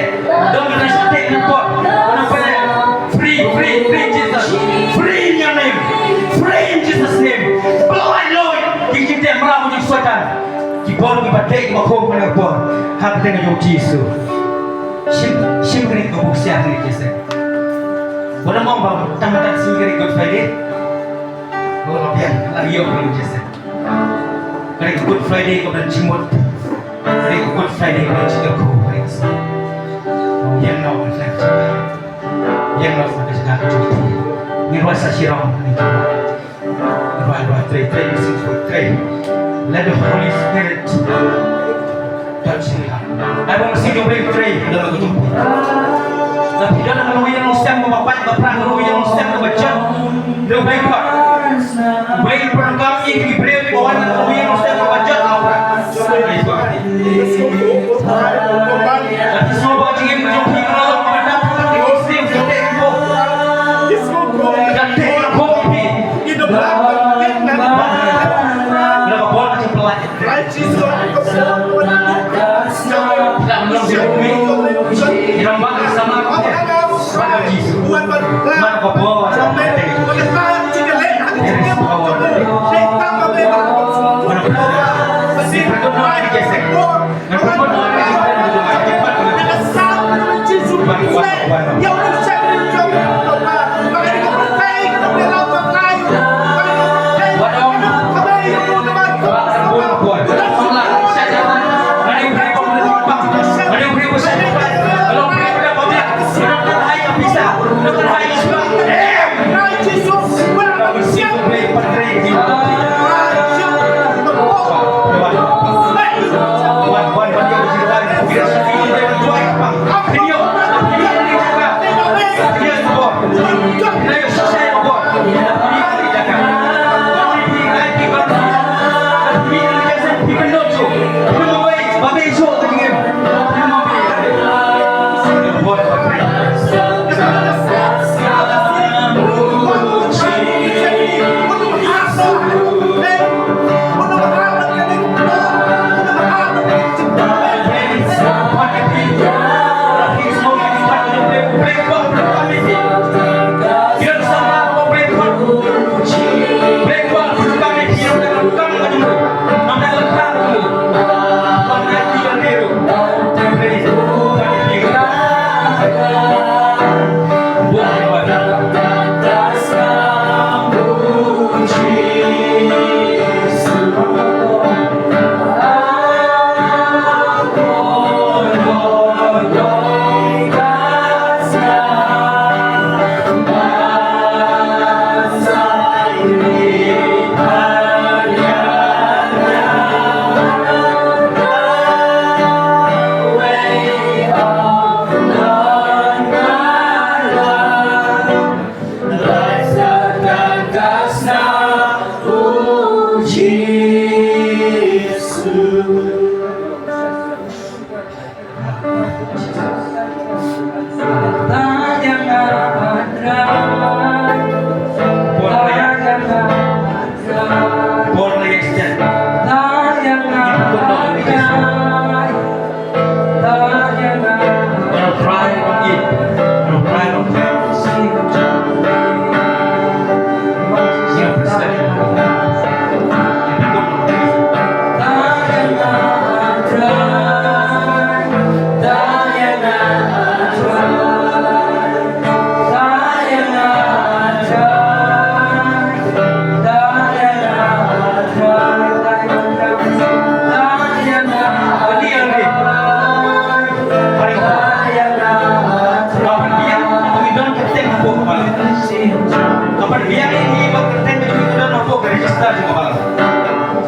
don ka shakti na por. Free, free, free Jesus. Free in your name. Free in Jesus' name. Pynlait lut ki jingteh mraw jong Soitan. Ki bor kiba teh kiba khum ha kane ka por. Ha ka kyrteng jong Jisu. Shim, shim kane ka buk sia kane ka jingteh. Ba da mong ba tang mynta ka sngi kane ka Good Friday. Ba la biang la ïoh kane ka jingteh. Kane ka Good Friday ka ban jingmut. Kane ka Good Friday ka ban jingmut. Kane ka sa. Ïeng noh ka jaka. Ïeng noh ka jaka ka jong phi. Ngin rwai sa shi rong kane ka. Rwai, rwai, trei, trei, sing, trei. Let the Holy Spirit touch me. Ai ba mynsiem jong U Blei trei ha ka jong phi. Lada phi don ha ka roi ïing roi sem kaba pait ba prang, roi ïing roi sem kaba jot. Lada U Blei pat. U Blei u pyndonkam ïa ki briew kiba wan ha ka roi ïing roi sem kaba jot ba prang. Lada phi sngew ba ka jingim ka jong phi ka la long kaba dap, phi sngew ba ka jingim ka jong phi ka la long kaba dap.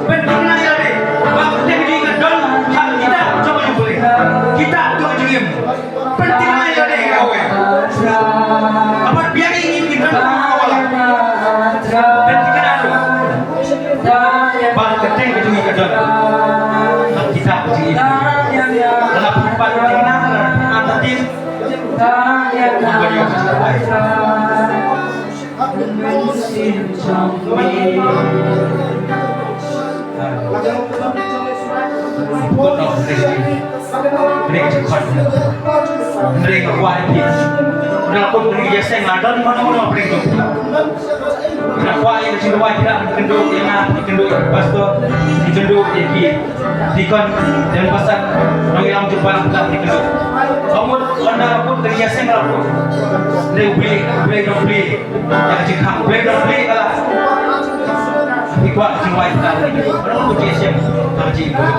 Pynthikna ïa lade ba ka kyrteng ka jong ngi ka don ha kitab jong U Blei. Kitab jong ka jingim. Pynthikna ïa lade ïa kawei. Ka ban biang ïa ngi ki don ha ka wala. Pynthikna ruh ba ka kyrteng ka jong ngi ka don ha kitab ka jingim. Lada phi pat pynthikna, lada phi pat pynthikna. Pynrung jingkhot. Pynrung ka kwah ïa phi. Pynrung ka kwah ïa phi. Pynrung ka kwah ïa ka jingduwai phi. Pynrung ïa nga, pynrung ïa pastor, pynrung ïa ki. Dikon, dan pastor, nongïalam jubab pynrung. Amut ynda ka kwah ïa seng la kwah. Pynrung bli, pynrung bli. Ïa ka jingkhang, pynrung bli ka la. Phi kwah ka jingduwai phi. Pynrung ka jingïaseng, ka jingduwai.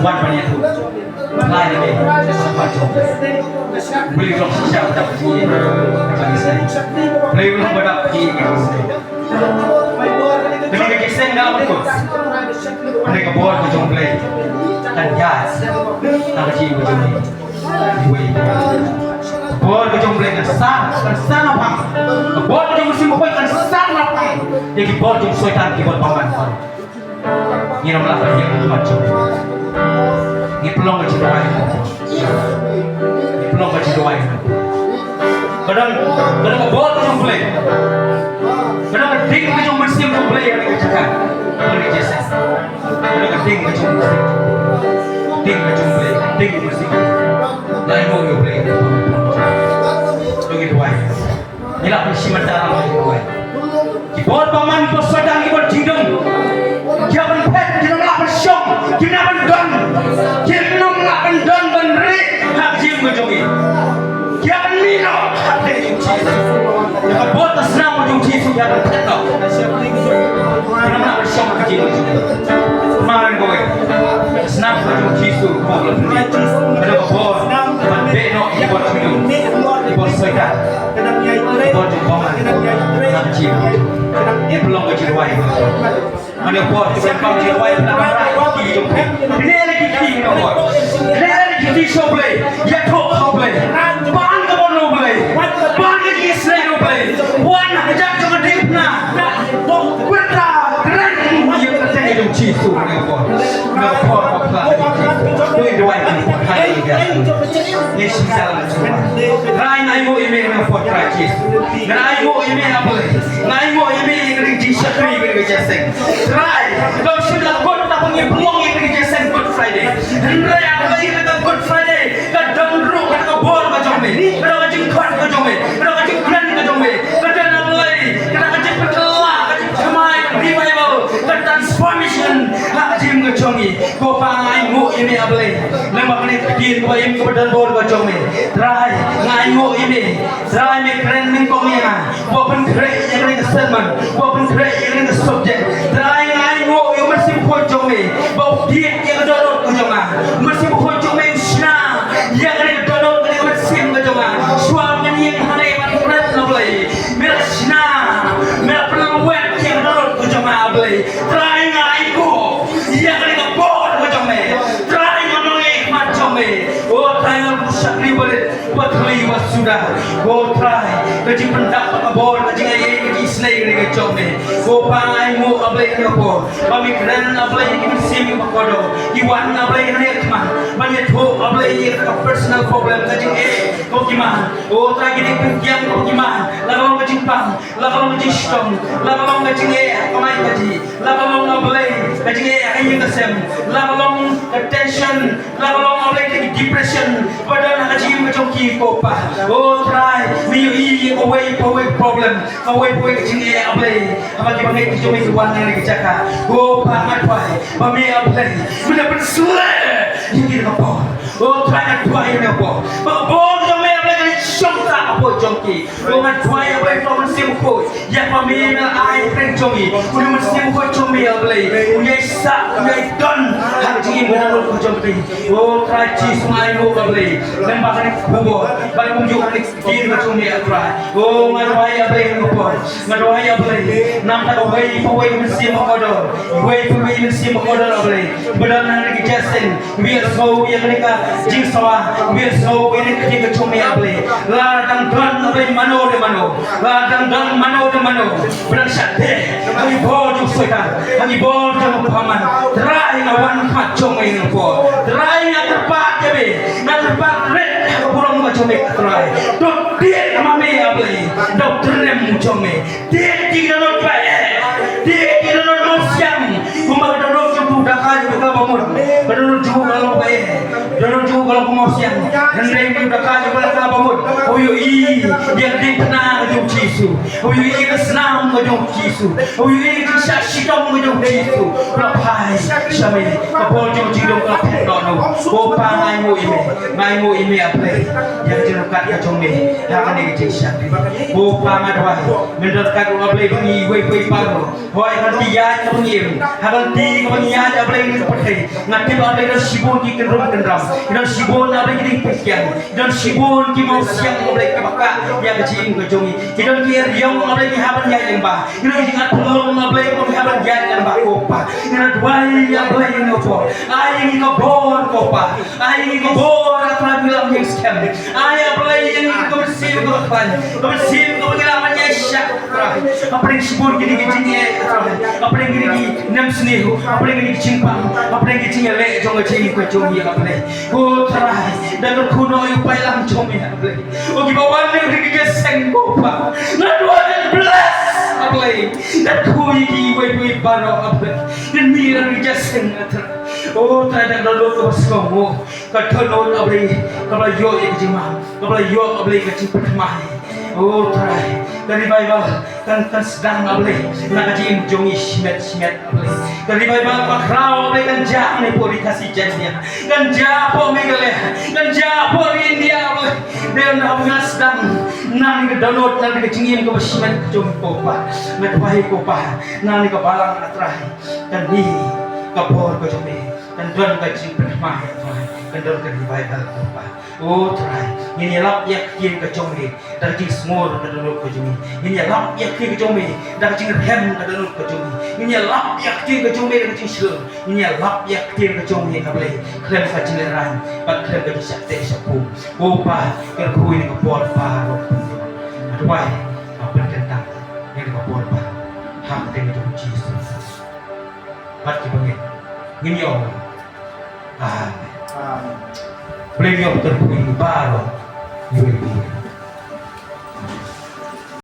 Wan ban ïathuh. Lai lagi. Beli rong shisha badap ki. Beli rong badap ki. Kane ka jingïaseng dalam tu. Kane ka bor ka jong U Blei. Kan ïa. Kan ka jingïaseng ka jong U Blei. Bor ka jong U Blei kan sah, kan sah na pang. Bor ka jong U Blei kan sah na pang. Ïa ki bor jong Soitan ki bor bymman. Ngi ym lah ban ïeng ha khmat jong. Ngi pynlong ka jingduwai. Ngi pynlong ka jingduwai. Ka don, ka don ka bor ka jong U Blei. Ka don ka ding ka jong U Mynsiem jong U Blei ha ka jaka. Ka don ka ding ka jong U Mynsiem. Ding ka jong U Blei, ding U Mynsiem. Ngi ïeng ha U Blei. Ngi duwai. Ngi lah ban shim bynta lang ïa kawei. Ki bor bymman, ki bor Soitan, ki bor jingdum. Ki hap ban phet, kim lah ban shong, kim lah ban don. Kim lah ban don ban rieh ha ka jingim ka jong ngi. Ki hap ban mih noh ha ka jingim jong ngi. Ïa ka bor ka snam ka jong U Jisu ki hap ban phet noh. Kim lah ban shong ha ka jingim ka jong ngi. Kynmaw kawei. Ka snam ka jong U Jisu ka bor la pynmih. Ka bor ban beh noh ïa ki bor jingdum, ïa ki bor Soitan. Ka bor jong U Blei. Ka jingim. Ngi pynlong ka jingduwai. Mane por ki ban pang jingduwai, pynlong ka jingduwai ki jong phi. Pynlong ki ki jong phi. Pynlong ki ki jong U Blei. Ïathuh ha U Blei. Ban ka bor U Blei. Ban ka jingïaseng U Blei. Wan ha ka jaka jong ka diengphna. Kynta kren ïa ka kyrteng jong U Jisu. Nga por, nga por ka Blei. Ngi duwai, ngi por. Haleluya. Ngi shisha la shisha. Trai, nga ainguh ïa me, nga por, Trai Jisu. Nga ainguh ïa me, A Blei. Nga ainguh ïa me ïa ka jingshakri, ïa ka jingïaseng. Trai, kam shym la kut, tang ba ngi pynlong ïa ka jingïaseng Good Friday. Hynrei A Blei, ïa ka Good Friday ka don ruh kata ka bor ka jong me, ka don ka jingkhot ka jong me, ka don ka jingkren ka jong me, ka don, A Blei, kata ka jingpynkylla, ka jingthymmai, ka revival, ka transformation ha ka jingim ka jong ngi. Ko Pa, nga ainguh ïa me, A Blei. Namar kane ka ktien kaba im kaba don bor ka jong me. Trai, nga ainguh ïa me. Trai, me kren nyngkong ïa nga. Ba pynkhreh ïa kane ka sermon, ba pynkhreh ïa kane ka subject. Trai, nga ainguh ïa U Mynsiem Bakhuid jong me ba u thied ïa ka dohnud ka jong nga. U Mynsiem Bakhuid jong me u shna ïa kane ka dohnud, kane ka mynsiem ka jong nga. Shuwa ba ngan ïeng hangne ban kren, A Blei, me la shna, me la pynlwet ïa ka dohnud ka jong nga, A Blei. Trai, nga ainguh ïa kane ka bor ka jong me. Trai, nga ong ïa ka mat jong me. O Trai, nga ong shakri barit. Ba Trai, wat suda. Ko Trai, ka jingpyndap ka bor, ka jingaiei, ka jingisynei ka jong me. Ko Pa, nga ainguh, A Blei, ha kane ka por ba me kren, A Blei, ki mynsiem kiba kordor, ki wan, A Blei, ha kane ka khmat ban ïathuh, A Blei, ïa ka personal problem, ka jingeh, ko ki man. O Trai, ki dei pynkiang, ko ki man. La ka long ka jingpang, la ka long ka jingshitom, la ka long ka jingeh ha ka kamai kajih. La ka long, A Blei, ka jingeh ha ka ïing ka sem. La ka long ka tension. La ka long, A Blei, ka depression ba don ha ka jingim ka jong ki, ko Pa. O Trai, me ïohi ïa kawei pa kawei problem, kawei pa kawei ka jingeh, A Blei. Haba ki bangeit ki jong me ki wan na kane ka jaka, ko Pa, nga duwai ba me, A Blei, me da pynsleh ïa ki da ka bor. O Trai, nga duwai ïa ka bor, ba ka bor ka jong me, A Blei, kan shong ha ka bor jong ki. Ko nga duwai, A Blei, to Mynsiem Bakhuid, ïa kaba me la ai ha pdeng jong ngi. Une u Mynsiem Bakhuid jong me, A Blei, un ïai sah, un ïai don ha ka jingim ka dohnud ka jong ki. O Trai Jisu, nga ainguh, A Blei, namar kane ka khubor ba kumjuh kane ka ktien ka jong me, A Trai. O nga duwai, A Blei, ha kane ka por, nga duwai, A Blei, na bynta kawei pa kawei ka mynsiem ba kordor, kawei pa kawei ka mynsiem ba kordor, A Blei, ba don ha kane ka jingïaseng. Ngi ïohsngew ïa kane ka jingsawa, ngi ïohsngew ïa kane ka jingkyrkhu, A Blei. Lada dang don, A Blei, mano re mano, lada dang don mano re mano ba dang shah teh ha ki bor jong u Soitan, ha ki bor jong u bymman, Trai, nga wan khmat jong me ha kane ka por. Trai, nga kyrpad ïa me, nga kyrpad rit ha ka burom ka jong me, Trai. To tied ma me, A Blei, da u tyrnem jong me. Tied ïa ki dohnud ba eh. Tied ïa ki dohnud ba siang. Kumba ka dohnud jong u Dakai jong ka ba mut. Ka dohnud jong u ka long ba eh. Dohnud Ba long ka mawsiang, hynrei u da ka ïa ba la ka ba mut. U ïohi ïa ka diengphna ka jong u Jisu. U ïohi ïa ka snam ka jong u Jisu. U ïohi ïa ka jingshah shitom ka jong u Jisu. U la phai sha me. Ka bor jong u jingdum ka la phet noh noh. Ko Pa, nga ainguh ïa me. Nga ainguh ïa me, A Blei, ïa ka jingryngkat ka jong me ha kane ka jingshakri. Ko Pa, nga duwai, men ryngkat ruh, A Blei, bad ngi iwei pa iwei baroh. Hooid, ha ka lynti ïaid kaba ngi im, ha ka lynti kaba ngi ïaid, A Blei, ha kane ka pyrthei. Nga tip, A Blei, don shibun ki kynrum kynram, don shibun, A Blei, ki diengpynshiang, don shibun ki mawsiang, A Blei, kiba kah ïa ka jingim ka jong ngi. Ki don ki eriong, A Blei, ngi hap ban ïaid lyngba. Ki don ki jingïaid pynlong, A Blei, ngi hap ban ïaid lyngba, ko Pa. Nga duwai, A Blei, ïa ngi, ko Pa. Ai ïa ngi ka bor, ko Pa. Ai ïa ngi ka bor, A Trai, ba ngi lah ban ïeng skhem. Ai, A Blei, ïa ngi ka mynsiem kaba khlaiñ, ka mynsiem kaba ngi lah ban ïaishah, A Trai. Hapdeng shibun kine ki jingeh, A Trai, hapdeng kine ki nemsniew, hapdeng kine ki jingpang, hapdeng ki jingïaleh jong ka jingim ka jong ngi, A Blei. Ko Trai, da kyrkhu noh ïa u paidlang jong me, A Blei. Ko kiba wan na kane ka jingïaseng, ko Pa, nga duwai, bless, A Blei. Da kyrkhu ïa kiwei kiwei baroh, A Blei. Kynmaw ïa kane ka jingïaseng, A Trai. O Trai, da ka dohnud kaba sngewbha, ka dohnud, A Blei, kaba la ïoh ïa ka jingmang, kaba la ïoh, A Blei, ka jingpynthymmai. O Trai, ka revival kan, kan sdang, A Blei, na ka jingim jong ngi shimet shimet, A Blei. Ka revival kaba khraw, A Blei, kan jah hangne hapoh Ri Khasi Jaiñtia, kan jah hapoh Meghalaya, kan jah hapoh ri India, A Blei. Dei na ka sdang na kane ka dohnud, na kane ka jingim kaba shimet ka jong ngi, ko Pa. Nga duwai, ko Pa, na kane ka balang, A Trai, kan mih ka bor ka jong me, kan don ka jingpynthymmai, A Trai, kan don ka revival, ko Pa. O Trai, ngin ïalap ïa ka ktien ka jong me da ka jingsngur ka dohnud ka jong me. Ngin ïalap ïa ka ktien ka jong me da ka jingrhem ka dohnud ka jong me. Ngin ïalap ïa ka ktien ka jong me da ka jingshlur. Ngin ïalap ïa ka ktien ka jong me, A Blei, khlem ka jinglehraiñ bad khlem ka jingshah teh shah pum. Ko Pa, kyrkhu ïa ka bor baroh. Nga duwai, nga pynkyntang ïa ka bor baroh ha ka kyrteng ka jong u Jisu. Bad kiba ngeit ngin ïoh. Amen. Amen. Blei ïoh kyrkhu ïa ngi baroh. Iwei iwei.